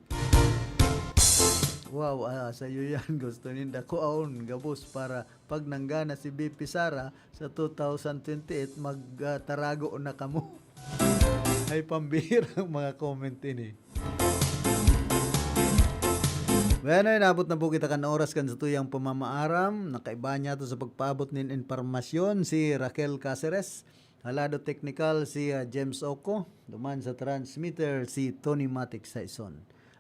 Wow, ah, sayo yan. Gusto ninda kuaon gabos para pag nanggana si V P Sara sa two thousand twenty-eight, mag, ah, tarago na kamo. Ay, pambihirang mga comment ini. Bueno, inabot na po kita kan oras kan satuyang pamamaaram. Nakaiba niya to sa pagpaabot nin impormasyon si Raquel Caceres. Halado teknikal si, ah, James Oco. Duman sa transmitter si Tony Matic Saison.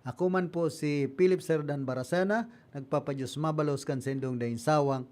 Ako man po si Philip Serdan Baracena, nagpapadiyos mabalos kan sindong daing sawang